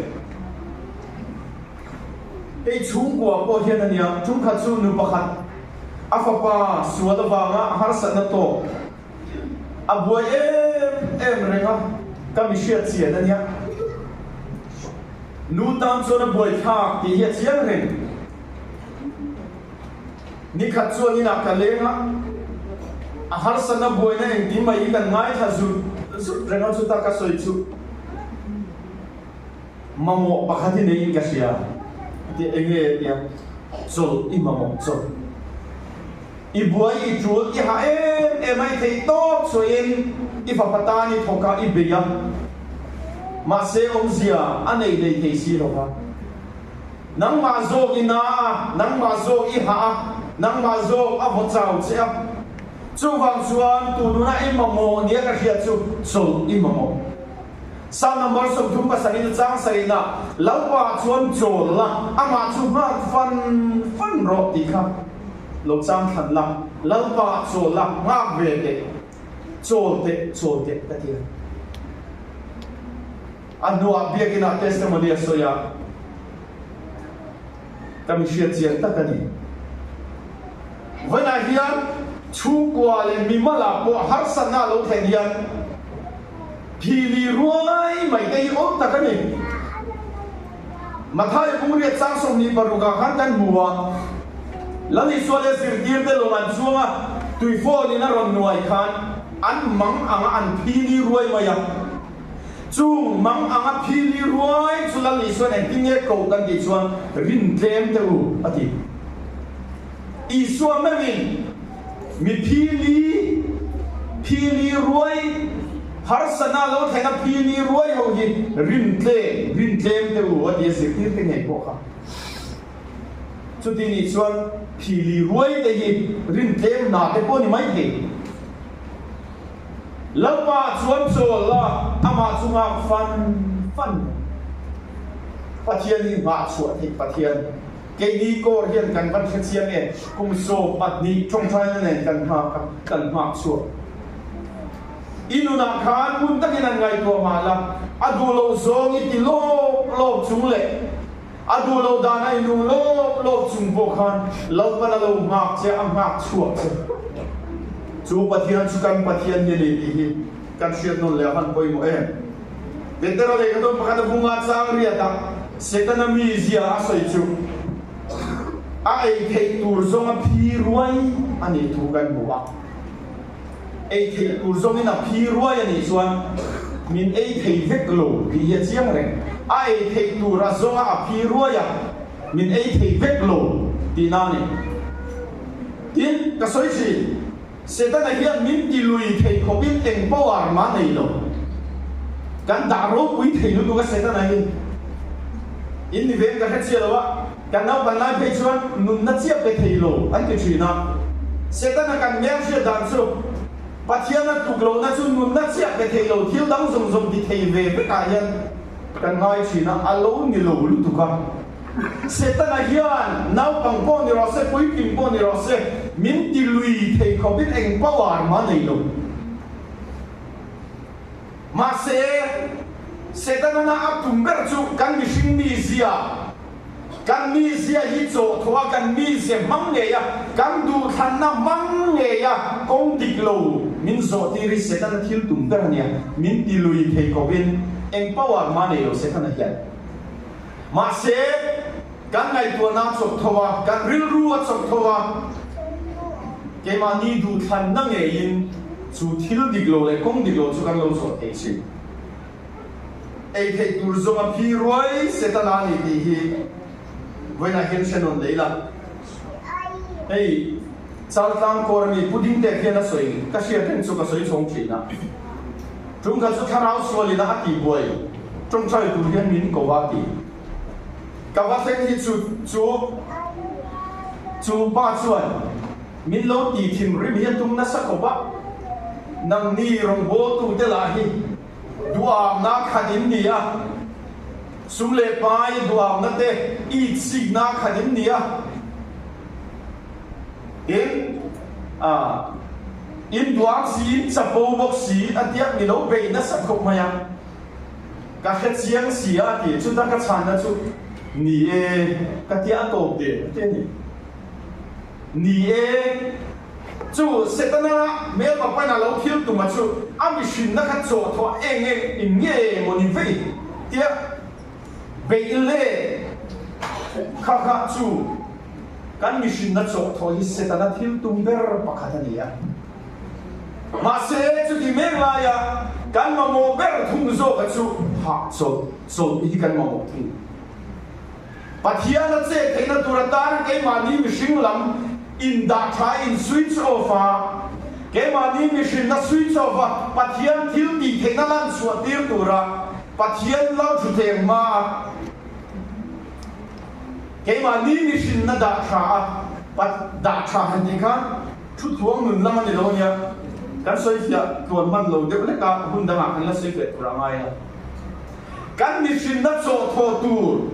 Hei chhungkua pawh hian a nia, chungkhat chu nu pakhat a fapa sual avanga a harsatna tawk a buai em em reng a, ka mi hriat chian a nia. Nu tan chuan a buai thlak tih hi a chiang reng. Nikhat chuan inah ka leng a, a harsatna buaina engkim mai hi kan ngaithla zut zut reng a, chuta ka sawi chu mamawh pakhat hi neiin ka hria a ti a, enge a ti a, chawlh i mamawh chawlh, i buai i tul i hah em em a, i theih tawp chhuahin i fapa tan i thawk a, i bei a, mahse awmzia a nei lei thei si lo va. Nangmah zawk i na a, nangmah zawk i hah a, nangmah zawk a vaw chau che a. Chuvang chuan tununa i mamawh nia ka hriat chu chawlh i mamawh. Psalm number 37 in chang sarihna, Lalpa chuan chawl la, amah chu nghak fan fan rawh tih kha lo chang thlan la, Lalpa chawl la, nghak ve teh, chawl teh, chawl teh ka ti a. A hnuah biakinah testimony a sawi a, ka mi hriat chiang tak a ni. Vawiinah hian chhungkua leh mimalah pawh harsatna a lo thlen hian phili ruai mai te hi awm tak a ni. Mathaia Bungriat chang 26 ah khan kan hmu a, Lal Isua leh zirtirte lawng an chuang a, tuifawn in a rawn nuai khan an mang anga an phili ruai mai a. Chung mang anga phili ruai chu Lal Isuan engtin nge koh kan tih chuan rin tlem teh u a ti. Isua meuhin mi phili phili ruai harsatna lo thlen a phili ruai ho hi rin tlem rin tlem teh u a ti a zirtir te ngei pawh kha. Chuti nih chuan phili ruai te hi rin tlem hna te pawh ni mai thei. Lalpa chuan chawl la, amah chu nghak fan fan rawh. Pathian hi nghah chhuah theih Pathian. Keini kawr hian kan van hre chiang e, kum 12 tawngtaina nen kan nghak a, kan nghak chhuak. I nunah khan hmun takin an ngaihtuah mah la, a duh loh zawng i ti lawp lawp chung leh a duh loh dan a i nung lawp lawp chung pawh khan Lalpan a lo nghak che, a nghak chhuak che. Chu Pathian chu kan Pathian hi a ni tih hi kan hriat nawn leh a hman pawimawh em? Petera lehkha tawn pakhat a bunga chang riat a, Setana mizia a sawi chu a ei theih tur zawnga phi ruai a nih thu kan hmu a. Ei theih tur zawngin a phi ruai a nih chuan min ei thei vek lo tih hi a chiang reng. A ei theih tur a zawnga a phi ruai a, min ei thei vek lo tihna a ni. Tin, ka sawi thin, Setana hian min ti lui thei khawpin eng power mah nei lo. Kan dah ropui thei lutuk a Setana hi. In ni veng ka hre chiah lo a, kan naupan lai phei chuan nunna chiah pe thei lo an ti thin a. Setana kan mel hriat dan chu Pathian a tluk lohna chu nunna chiah pe thei lo thil dang zawng zawng ti thei ve vekah hian kan ngai thin a, a lo ni lo lutuk a. Setana hian naupang pawh ni rawh se, puitling pawh ni rawh se, min ti lui thei khawpin eng power mah nei lo. Mahse, Setana na a tum ber chu kan mihring mizia, kan mizia hi chawhthawh a, kan mizia hmang ngei a, kan duhthlanna hmang ngei a kawng dik lo min zawh tir hi Setana thil tum ber a nia, min ti lui thei khawpin eng power mah nei lo Setana hian. Mahse, kan ngaihtuahna a chawp tho a, kan rilru a chawp tho a, keimahni duhthlanna ngeiin chu thil dik lo leh kawng dik lo chu kan lo zawh thei thin. Ei theih tur zawng a phi ruai Setana a ni tih hi vawiinah hian hre nawn leh ila. Hei Chaltlang kawr ami Pu Dingte khian a sawi ka hriat reng chu ka sawi chhawng thin a. Tum kha chu thlarau sualin a a tihbuai tawngtai tur hian min ko a ti. Ka va thleng hi chu chu chu pa chuan min lo ti thin rim hi a tum nasa khawp a, nangni rawngbawltute lah hi duamna khat in ni a, sum leh pai duamna te itsikna khat in ni a. Tin, a in duang si, in chapo bawk si a tia mi lo bei nasa khawp mai a, ka hre chiang si a ti. Chuta ka chhanna chu, Ni e, ka tia a tawp der a ti a ni. Ni e, chu Setana hmelma pain a lo thil tum a chu a mihrinna kha chawhthawh eng eng in nge maw ni vei tia Beih leh kha kha chu kan mihrinna chawhthawh hi Setana thil tum ber pakhat a ni a. Mahse, chuti mek laia kan mamawh ber thung zawka chu hahchawlh chawlh hi kan mamawh thung. Pathian a chet theihna tur atan keimahni mihring lam indah tha in switch off a, keimahni mihrinna switch off a Pathian thil tih theihna lan chhuah tir tura Pathian lo thu theng hma a, keimah ni mihrinna dah tha a, Pat dah tha han tih khan thu tluang nun lam a ni lo ania, kan sawi fiah tluan hman lo deuh lek a, hun dangah kan la sawi fiah tur a ngai a. Kan mihrinna chawhthawh tur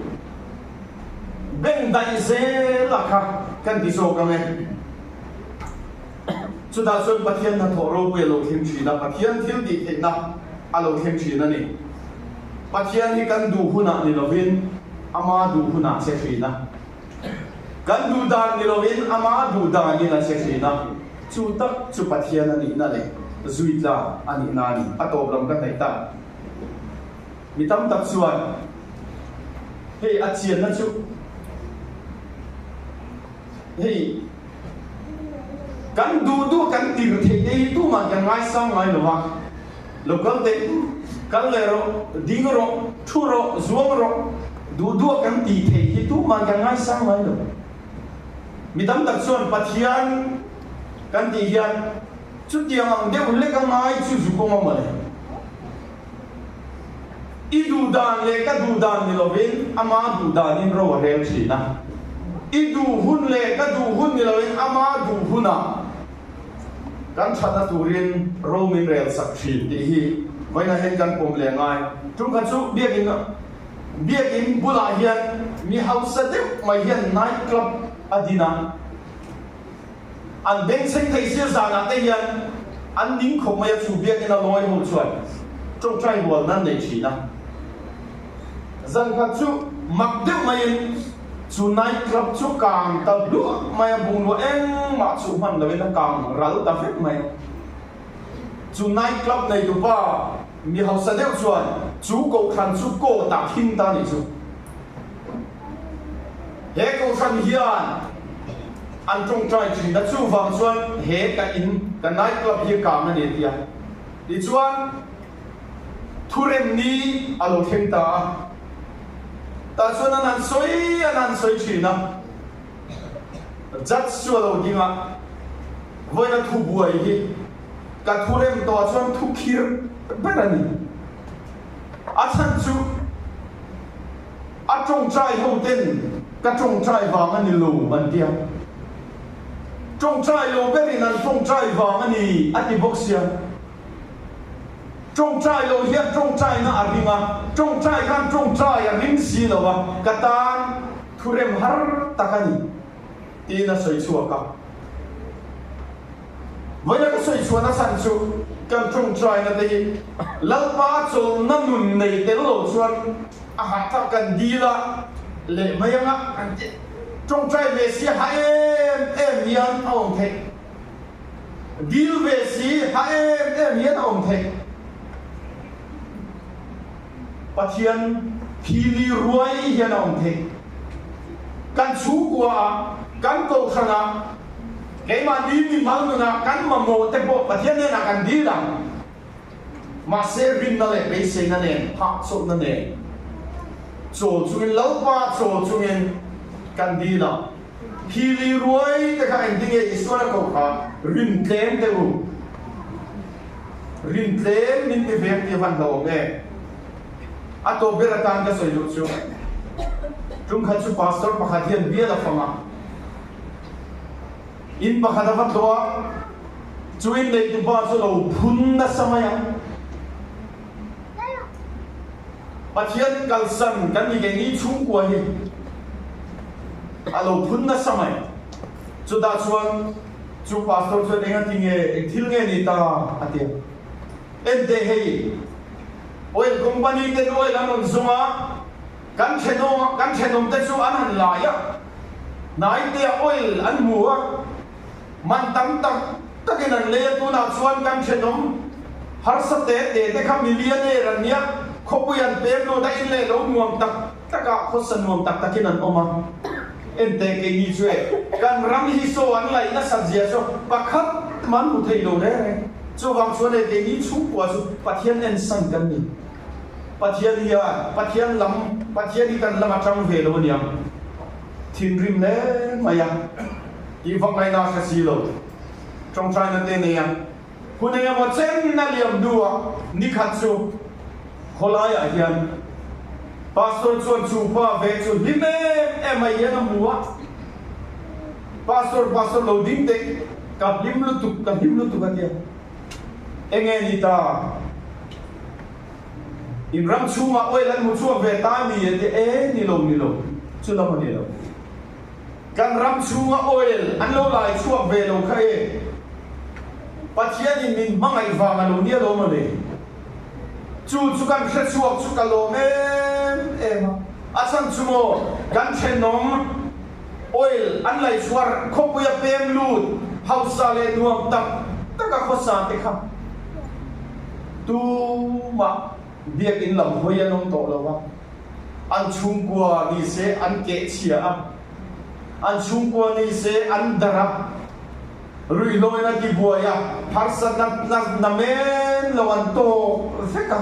beng daih zel a kha kan ti zawk ang e. Chutah chuan Pathian hnathawh ropui a lo thleng thin a, Pathian thil tih theihna a lo thleng thin a ni. Pathian hi kan duh hunah ni lovin Ama duh hunah che thin a. Kan duh dan ni lovin Ama duh danin a che thin a. Chu tak chu Pathian a nihna leh zuitla a nihna a ni. A tawp lam ka hnaih ta. Mi tam tak chuan hei a chianna chu hei kan duh duh kan tir theih te hi tumah kan ngaisang ngai lo a, lo kal teh, kal leh rawh, ding rawh, thu rawh, zuang rawh, duh duh a kan tih theih hi tumah kan ngaisang ngai lo. Mi tam tak chuan Pathian kan tih hian chutiang ang deuh lek a ngai chu zu kawng a mawle. I duh dan leh ka duh dan ni lovin ama duh danin ro a rel thin a. I duh hun leh ka duh hun ni lovin ama duh hunah kan thatna turin ro min rel sak thin tih hi vawiinah hian kan pawm leh ngai. Tum khat chu biakin biakin bulah hian mi hausa deuh mai hian night club a din a. An bengchheng thei sia zanah te hian an ning khawp mai a, chu biakina lawi ho chuan tawngtai hual nan nei thin a. Zan khat chu mak deuh maiin chu night club chu kang ta hluah mai a, bungrua engmah chu hman loin a kang ral ta vek mai. Chu night club neitupa mi hausa deuh chuan chu kohhran chu court ah khing ta a nih chu. He kohhran hian. An tawngtai thin a, chuvang chuan he ka in, ka night club hi kang a ni a ti a. Tichuan thurem ni a lo thleng ta a, tah chuan an han sawi an han sawi thin a, judge chu a lo ding a, vawiina thu buai hi ka thurem tawh ah chuan thu khir ber a ni. A chhan chu a tawngtai ho ten ka tawngtai vang a ni lo an ti a, tawngtai lo berin an tawngtai vang a ni a ti bawk sia. Tawngtai lo hian tawngtaina a ring a, tawngtai khan tawngtai a ring si lo a, ka tan thurem har tak a ni tiin a sawi chhuak a. Vawiina ka sawi chhuahna chhan chu kan tawngtaina te hi Lalpa chawlhna nun nei tel lo chuan a hahthlak kan dil a leh mai anga kan tawngtai ve si a ha em em hian a awm theih. Dil ve si ha em em hian a awm theih. Pathian phili ruai hian a awm theih. Kan chhungkua ah, kan kohhran ah, keimahni mimal nunah kan mamawh te pawh Pathian hnenah kan dil ang. Mahse rinna leh beiseina nen, hahchawlhna nen chawl chungin, Lalpa chawl chungin kan dil ang. Phili ruai te kha engtin nge Isuan a koh kha? Rin tlem teh u. Rin tlem min ti veng tih a van hlauhawm em? A tawp ber atan ka sawi duh chu, tum khat chu pastor pakhat hian bial a fang a, in pakhat a va tlawh a, chu in neihtu pa chu lo phun nasa mai a. Pathian kalsan kan ni keini chhungkua hi a lo phun nasa mai. Chutah chuan chu pastor chuan engati nge, eng thil nge ni ta a ti a. Enteh hei, oil company ten oil an rawn zawng a, kan thenawm kan thenawm te chu an han lai a, hnaite ah oil an hmu a, man tam tak takin an lei a, tunah chuan kan thenawm harsa te te te kha millionaire an nia, khawpui an pem lut a, in leh lo nuam tak takah khawsa nuam tak takin an awm a, enteh keini chu e, kan ram hi saw an laih nasat zia chu pakhat man hmu thei lo reng reng. Chuvang chuan e keini chhungkua chu Pathian ensan kan ni. Pathian hian Pathian lam Pathian hi kan lam atang ve lo aniang. Thinrim hle mai a, tih vak ngaihna hre si lo. Tawngtaina te nei a, hun eng emaw chen a liam hnuah nikhat chu khawlaiah hian Pastor chuan chu pa ve chu hlim em em mai hian a hmu a, Pastor, Pastor lo ding teh, ka hlim lutuk, ka hlim lutuk a tia. Enge ni ta? In ram chhungah oil an hmu chhuak ve ta ni a ti e, ni lo, ni lo, chu lam a ni lo. Kan ram chhunga oil an lo lai chhuak ve lo kha e, Pathianin min hmangaih vang a lo nia lo mawle. Chu chu kan hre chhuak chu ka lawm em em a, a chhan chu maw kan thenawm oil an lai chhuar khawpui a pem lut hausa leh nuam tak tak a khawsa te kha tumah biakinn lam hawi an awm tawh lo va, an chhungkua ni se an keh chhia a, an chhungkua ni se an darh a, ruihhlawin a tibuai a, harsatna na men lo an tawk vek a.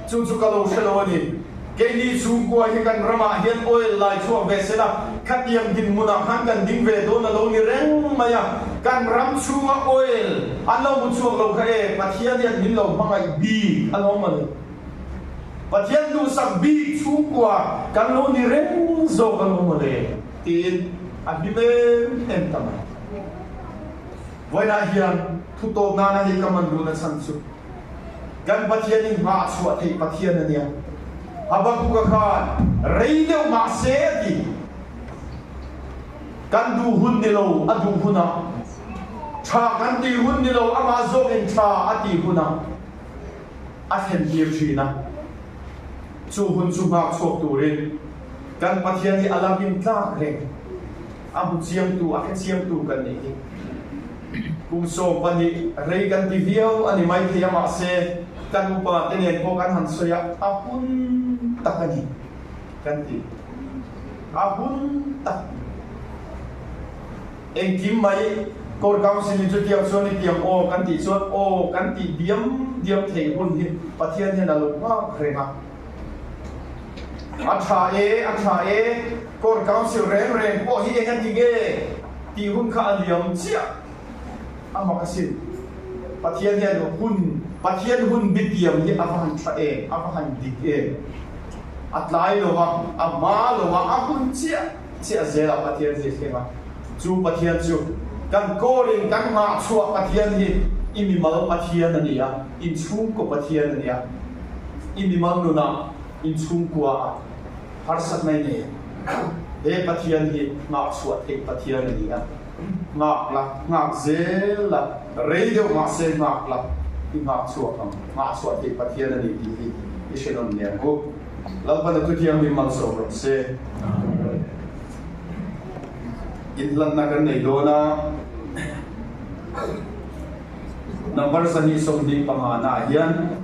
Chu chu ka lo hre lo a ni. Keini chhungkua hi kan ramah hian oil lai chhuak ve se la, khatiang dinhmunah khan kan ding ve dawn a lo ni reng mai a. Kan ram chhunga oil an lo hmu chhuak lo kha e, Pathian hian min lo hmangaih bik a lo awm a ni. Pathian duhsak bik chhungkua kan lo ni reng zawk a lo awm a le tiin a hlim em em ta mai. Vawiinah hian thutawp nana hei ka man duhna chhan chu, Kan Pathian in hma a chhuah theih Pathian a nia. Habakkuk-a khan rei deuh mah se a ti. Kan duh hun ni lo a duh hunah, tha kan tih hun ni lo amah zawkin tha a tih hunah a thlen tir thin a. Chu hun chu nghak chhuak turin kan Pathian hi a la rin tlak reng. A hmu chiangtu, a hre chiangtu kan nih hi. Kum 12 rei kan ti viau a ni maithei a, mahse kan upa te nen pawh kan han sawi a, a hun tak a ni kan ti. A hun tak. Engkim mai Core Council in chutiang chuan i tiang aw kan tih chuan aw kan tih diam diam theih hun hi Pathian hian a lo nghak reng a. A tha e, a tha e, Core Council reng reng pawh hi eng a ti nge tih hun kha a liam chiah a mak asin. Pathian hian hun, Pathian hun bitiam hi a va han tha em, a va han dik em. A tlai lo a, a hma lo a, a hun chiah chiah zelah Pathian hi a thleng a. Chu Pathian chu kan kawrin kan nghahchhuah Pathian hi i mimal Pathian a ni a, inchhungkaw Pathian a ni a. I mimal nunah inchhungkua ah harsatna i nei a, he Pathian hi nghahchhuah theih Pathian a ni a. Nghak la, nghak zel la, rei deuh mahse nghak la, i nghakchhuak ang, nghahchhuah theih Pathian a ni tih hi i hre nawn leh ang u. Lalpan a thuthianghlim malsawm rawh se. Inhlanna kan nei dawn a, number 225 naah hian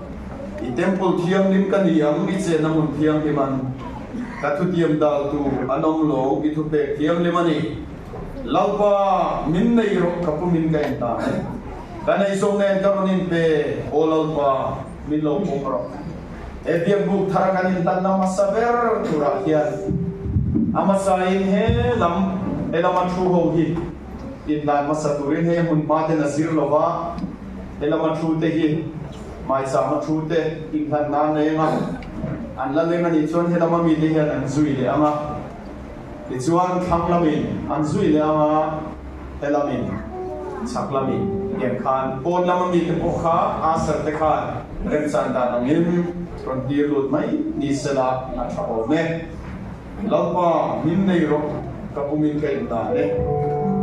i temple thianghlim ka ni ang, i chenna hmun thianghlim an ka thutiam daltu an awm lo, i thupek thianghlim a ni. Lalpa, min nei rawh, ka pumin ka en ta e. Ka nei zawng nen ka rawn inpe, aw Lalpa, min lo pawm rawh. He biakbuk thara kan intanna hmasa ber turah hian a hmasain he lam he lama thu ho hi inhlan hmasa turin hei hmun hma ten a zir lo va, he lama thu te hi maichama thu te inhlan nan leng a, an la leng a nih chuan he lama mite hian an zui leh ang a. Tichuan thlang lamin an zui leh ang a, he lamin chhak lamin tiang khan pawn lama mite pawh kha Aser te khan remchan dan angin rawn tir lut mai ni sela a tha awm e. Lalpa min nei rawh ka pumin ka indan e.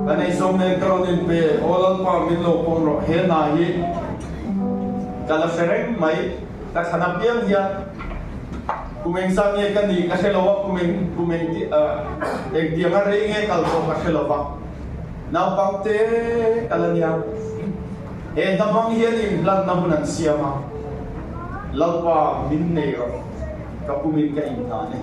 Ka nei zawm nen ka rawn inpe, aw Lalpa min lo pawm rawh he hna hi ka la hre reng mai ka thlan apiang hian. Kum eng zat nge ka nih ka hre lo a, kum eng kum eng ti eng tianga rei nge kal tawh ka hre lo va, naupang te kal a nia. He hnamang hian inhlanna hun an siam a, Lalpa min nei rawh, ka pumin ka inhlan e.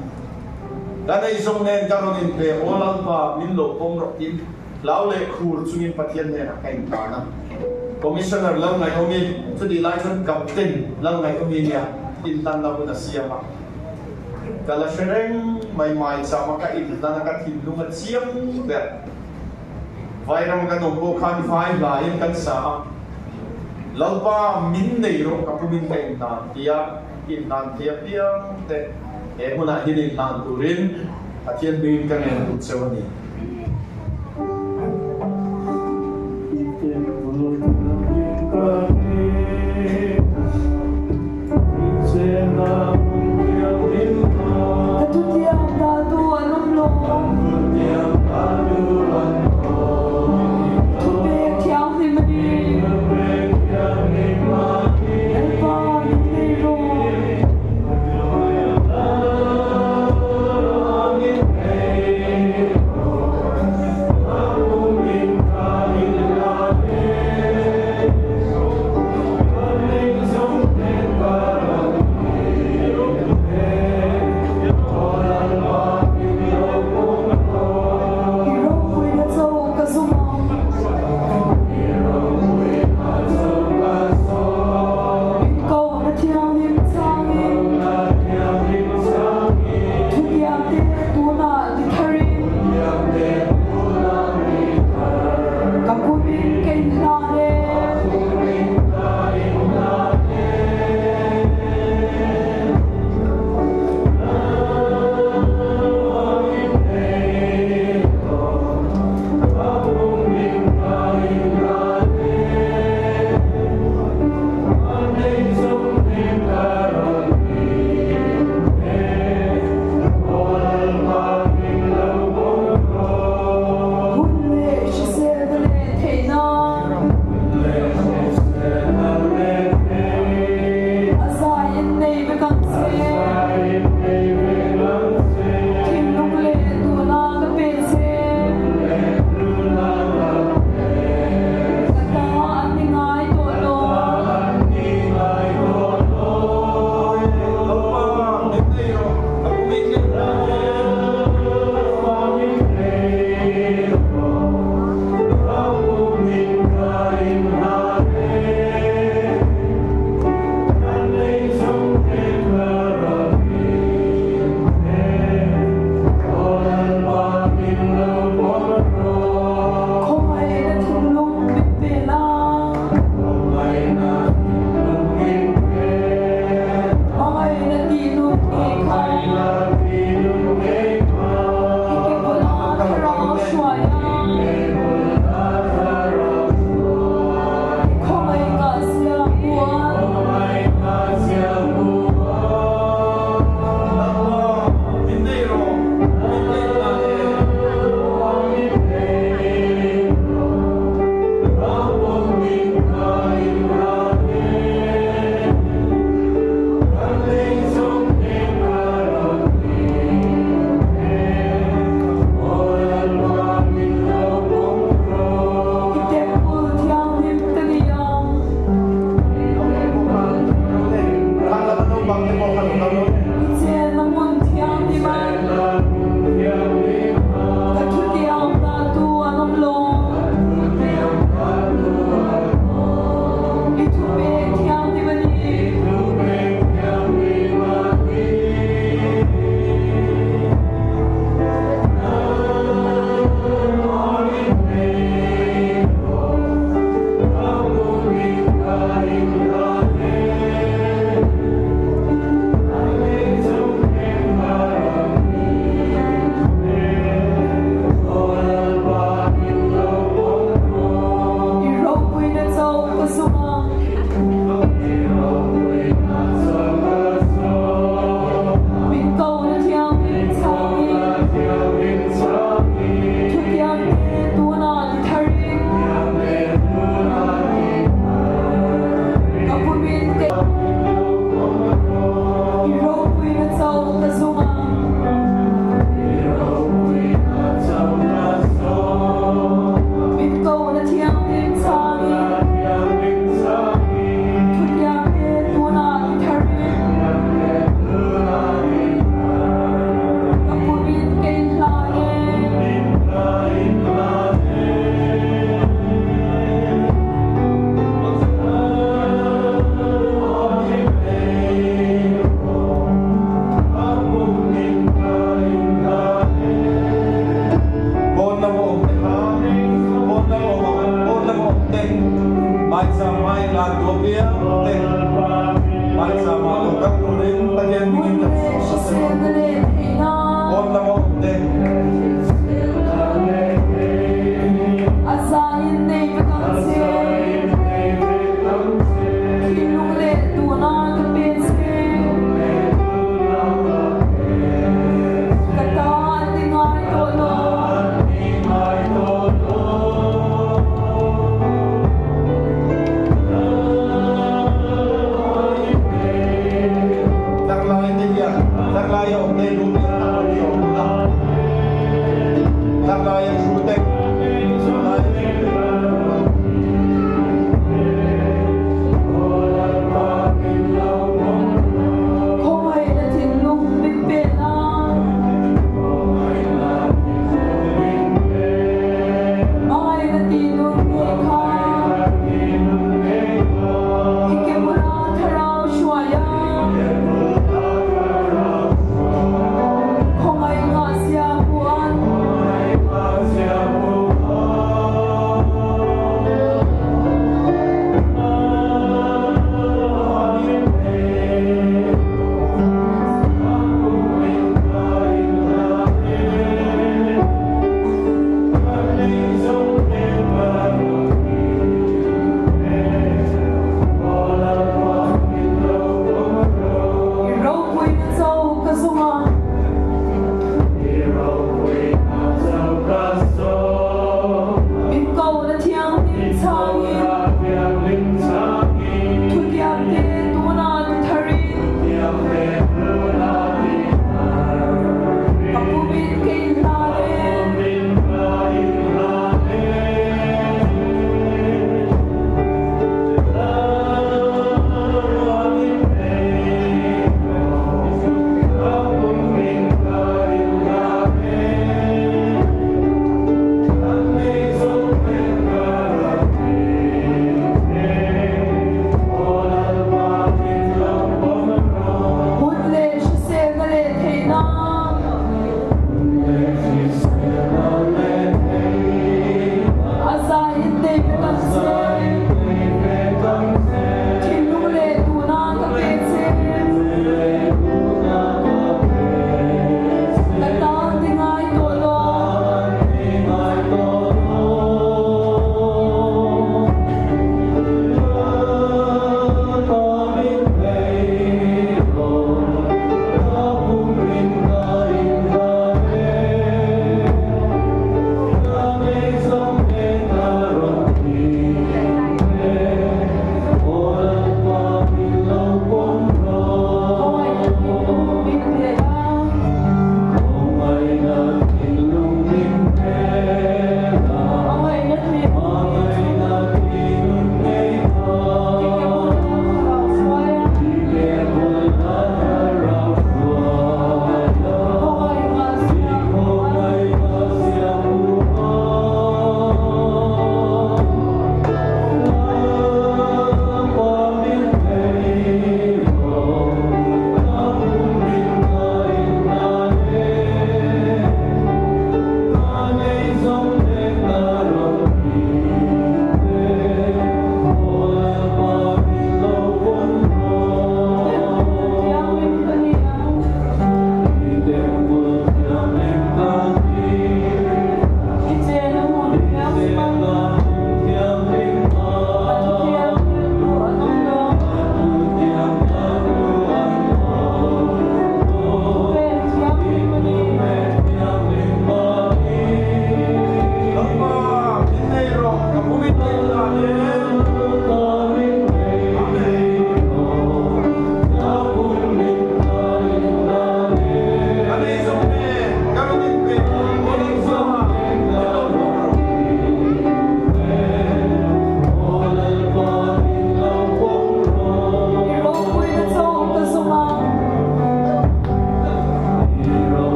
Ka nei zawng nen ka rawn inpe, aw Lalpa min lo pawm rawh tiin hlau leh khur chungin Pathian hnenah ka inhlan a. Commissioner Lalngaihawmi, chutih lai chuan Captain Lalngaihawmi nia inhlanna hun a siam a. Ka la hre reng mai mai chama ka inhlan a, ka thinlung a chiang ber. Vairam kan awm pawh khan vai hlaiin kan sa a, Lalpa min nei rawh ka pumin ka inhlan tia inhlan thei apiang te he hmunah hian inhlan turin Pathian hmingin ka ngen duh cheu a ni. Ka thutiam daltu an awm lo. Thupek thianghlim a ni. Lalpa min nei rawh. piang te Maichama lo kal turin Pathian hmingin kan sawm a che. Pawn lama awm te.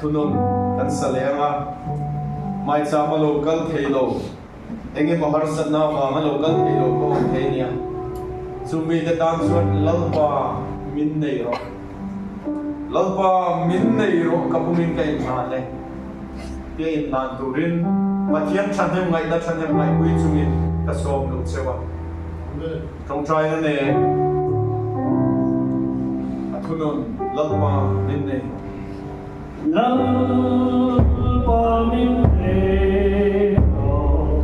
thunun kan sa leh ang a, maicham a lo kal thei lo, eng emaw harsatna avanga lo kal thei lo pawh awm thei a nia. Chu mite tan chuan Lalpa min nei rawh, Lalpa min nei rawh ka pumin ka inhlan e tia inhlan turin Pathian thahnem ngaihna thahnem ngaihpui chungin ka sawm luh cheu a. Tawngtaina nen a thunun Lalpa min nei. Lalpa min nei rawh,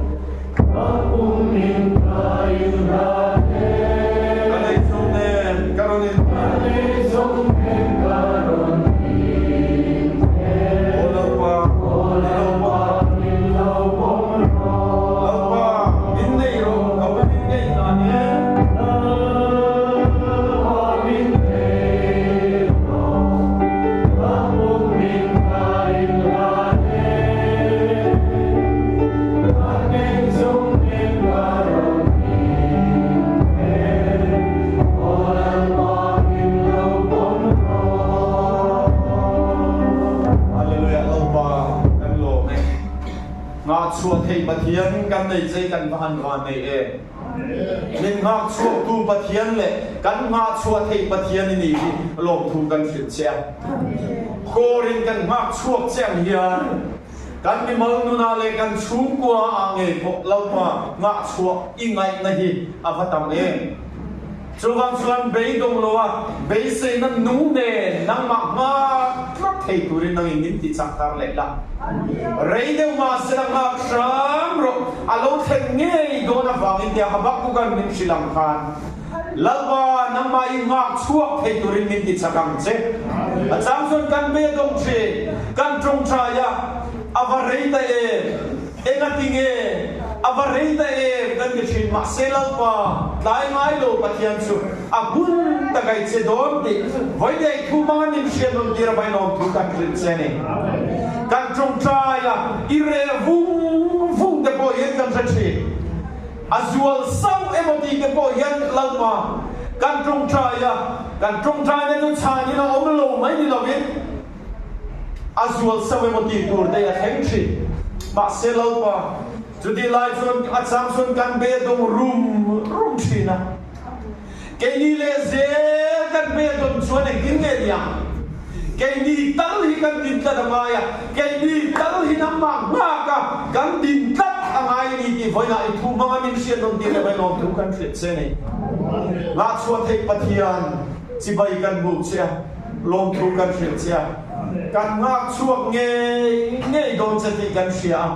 ka pum in ka inhlan e. Ka nei chung nen ka rawn in. Ka nei chung nen ka rawn in e. Aw Lalpa, Aw Lalpa min lo pawm rawh. Lalpa min nei rawh, ka pum in ka inhlan e. Lalpa min nei rawh, ka pum in ka inhlan e. Ka nei chung nen ka rawn in e. Aw Lalpa min lo pawm rawh. Hallelujah Lalpa kan lawm e. Ngahchhuah thei Pathian kan nei chei kan va han van nei em. Min nghakchhuaktu Pathian leh kan nghahchhuah theih Pathian i nih hi lawmthu kan hrilh che a. Kawrin kan nghakchhuak che ang hian kan mimal nunah leh kan chhungkua ah ngei pawh Lalpa nghahchhuah i ngaihna hi a va tam em. Chuvang chuan beidawng lo a beiseina nung nen nangmah nghak tlat thei turin nangin min ti chak thar leh la. Rei deuh mahsela nghak hram rawh, a lo thlen ngei dawn avangin tia Habakkuk-a'n min hrilh ang khan, Lalpa, nangmah i nghak chhuak thei turin min ti chak ang che. A chang chuan kan beidawng thin, kan tawngtai a, a va rei ta em? Engati nge a va rei ta em kan ti thin, mahse Lalpa tlai ngai lo Pathian chu a hun tak a i che dawn tih vawidaih thu hmanga min hriat rawn tir a vainawm thu kan hrilh che a ni. Kan tawngtai a, i reh vung vung te pawh hian kan hre thin. A zual sauh emaw tih te pawh hian Lalpa kan tawngtai a, kan tawngtaina chu chhanin a awm lo mai ni lovin, A zual sauh emaw tih tur te a thleng thin. Mahse Lalpa, chutih lai chuan a chang chuan kan be dawng rum rum thin a. Keini leh zel kan be dawn chuan engtin nge ni ang? Keini tal hi kan din tlat a ngai a, keini tal hi nangmah nghak a kan din tlat a ngai a ni tih vawiinah i thu hmanga min hriat rawn tir leh vawiin awmthu kan hriat che a ni. Ngahchhuah theih Pathian chibai kan buk che a. Lawmthu kan hrilh che a, kan nghak chhuak ngei ngei dawn che tih kan hria a,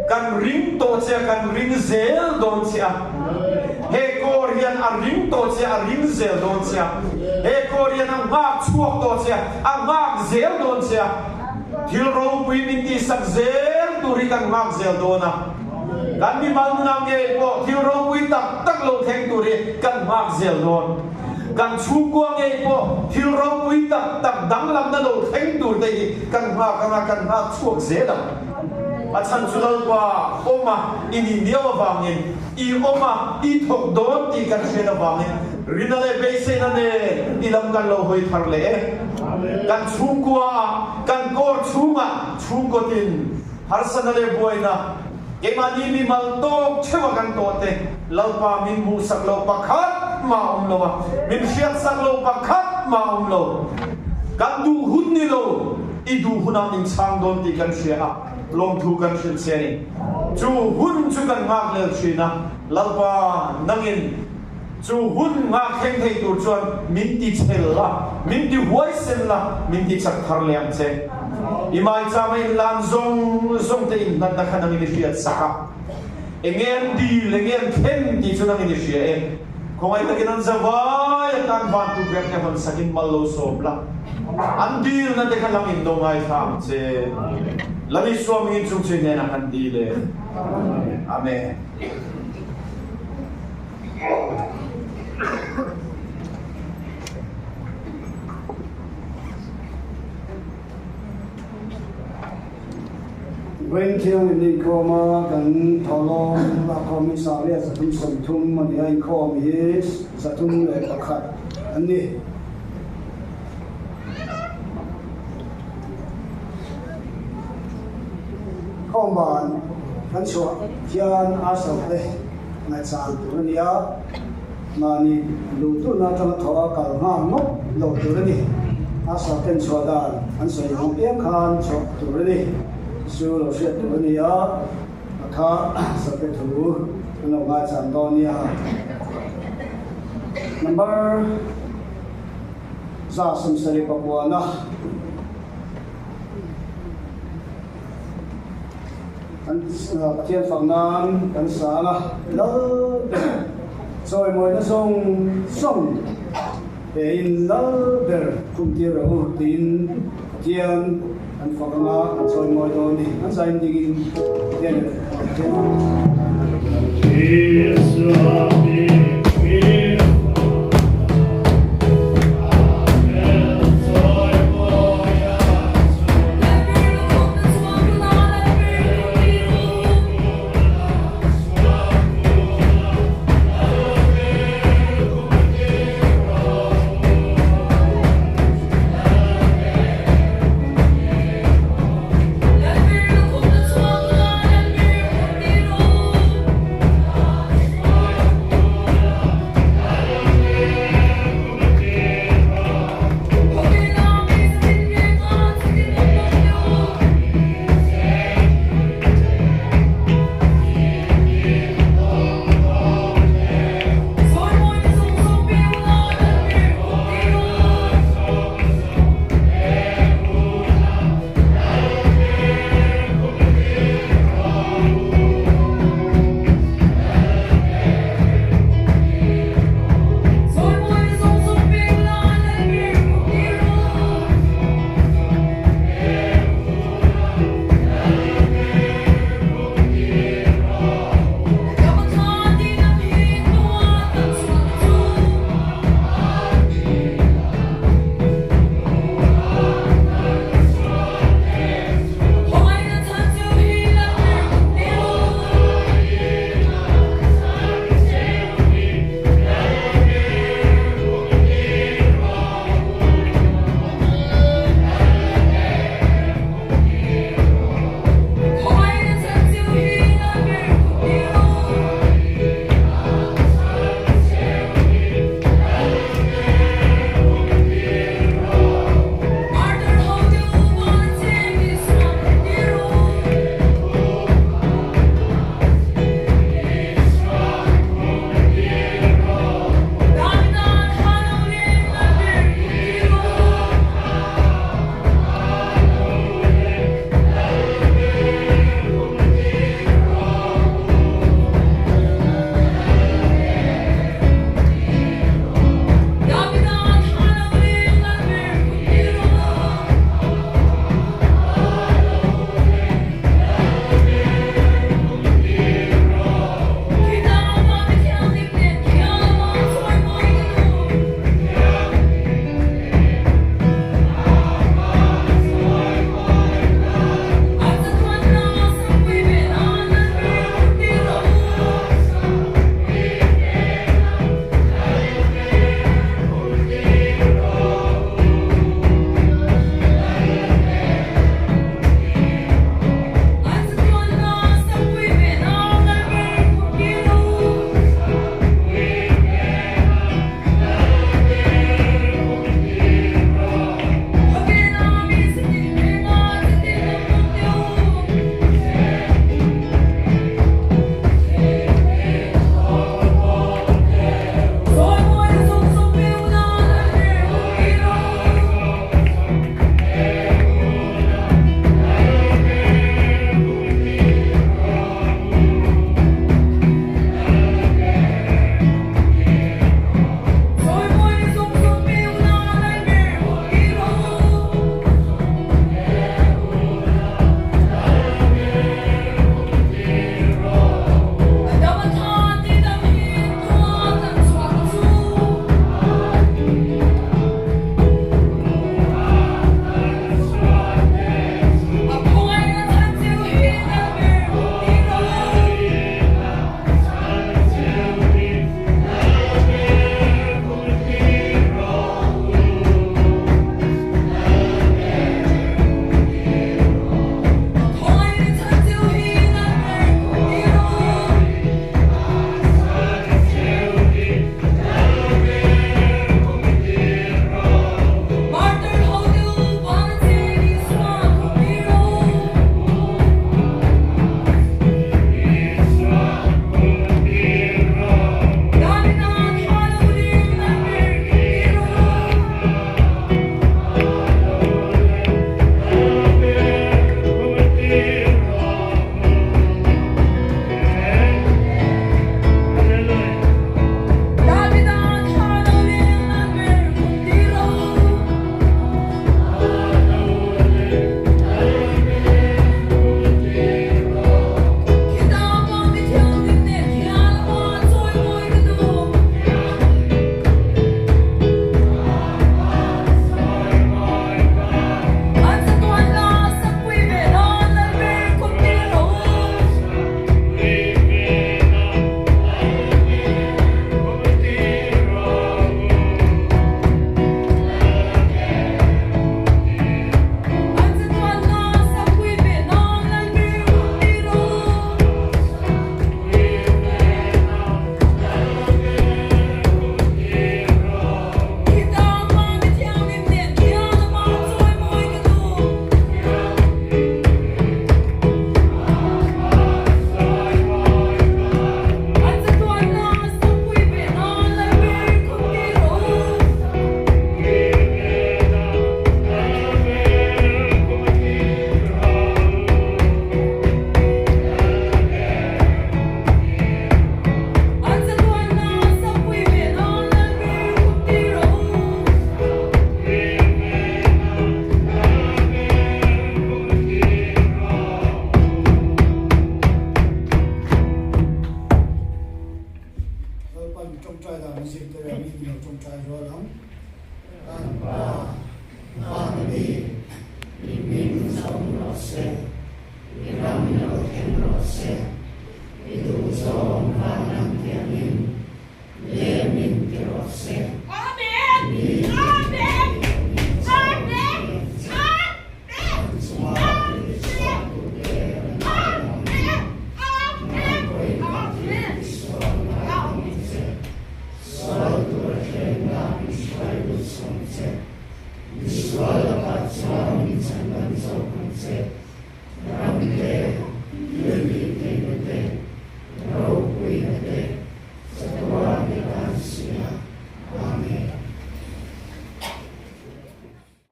kan ring tawh che a, kan ring zel dawn che a. He kawr hian a ring tawh che a, a ring zel dawn che a. He kawr hian a nghak chhuak tawh che a, a nghak zel dawn che a. Thil ropui min tihsak zel tur hi kan nghak zel dawn a. Kan mimal nunah ngei pawh thil ropui tak tak lo thleng tur hi kan nghak zel dawn. Kan chhungkua ngei pawh thil ropui tak tak danglamna lo thleng tur te hi kan nghak anga kan nghak chhuak zel ang. A chhan chu Lalpa awma i nih miau avangin, i awma i thawk dawn tih kan hriat avangin rina leh beiseina nen i lam kan lo hawi thar leh e. Kan chhungkua ah, kan kawr chhungah chhungkawtin harsana leh buaina, Keimahni mi mal tawk theuh a kan tawh te, Lalpa min hmuhsak lo pakhat mah awm lo a, min hriatsak lo pakhat mah awm lo. Kan duh hun ni lo, i duh hunah min chhang dawn tih kan hria a, lawmthu kan hrilh che a ni. Chu hun chu kan nghak lel thin a, Lalpa nangin chu hun nghak thleng thei tur chuan min ti chhel la, min ti huaisen la, min ti chak thar leh ang che. I maichama in lan zawng zawng te in hlatna kha nangin i hriat sak a, enge an dil, enge an thlen tih chu nangin i hria e. Khawngaih takin an zavai atan van tukverh te hawn sakin mal lo sawm la, an dilna te kha langin do ngaithla ang che. Lal Isua mingin chung chu i hnenah kan dil e. Amen. Vawiin thiangin inkhawm a kan thawhlawm lakkhawm hi sangriat 330 a ni a, inkhawm hi 301 an ni. Inkhawm ban kan chhuah hian usher te ngaihchang tur a ni a, mahni luhtuna atanga thaw a kal nghal ngawt lo tur a ni. Usher ten chhuah dan an sawi ang piang khan chhuah tur a ni. Chu lo hriat tur a ni a, a kha sate thu kan lo ngaichang dawn nia. Number 179. Kan Pathian fak nan kan sang a, Lal ber chawimawina zawng zawng pein Lal ber khumtir rawh u tiin Pathian kan fak anga kan chawimawi dawn ni. An zain dingin Pathian leh Pathian fak. Isua.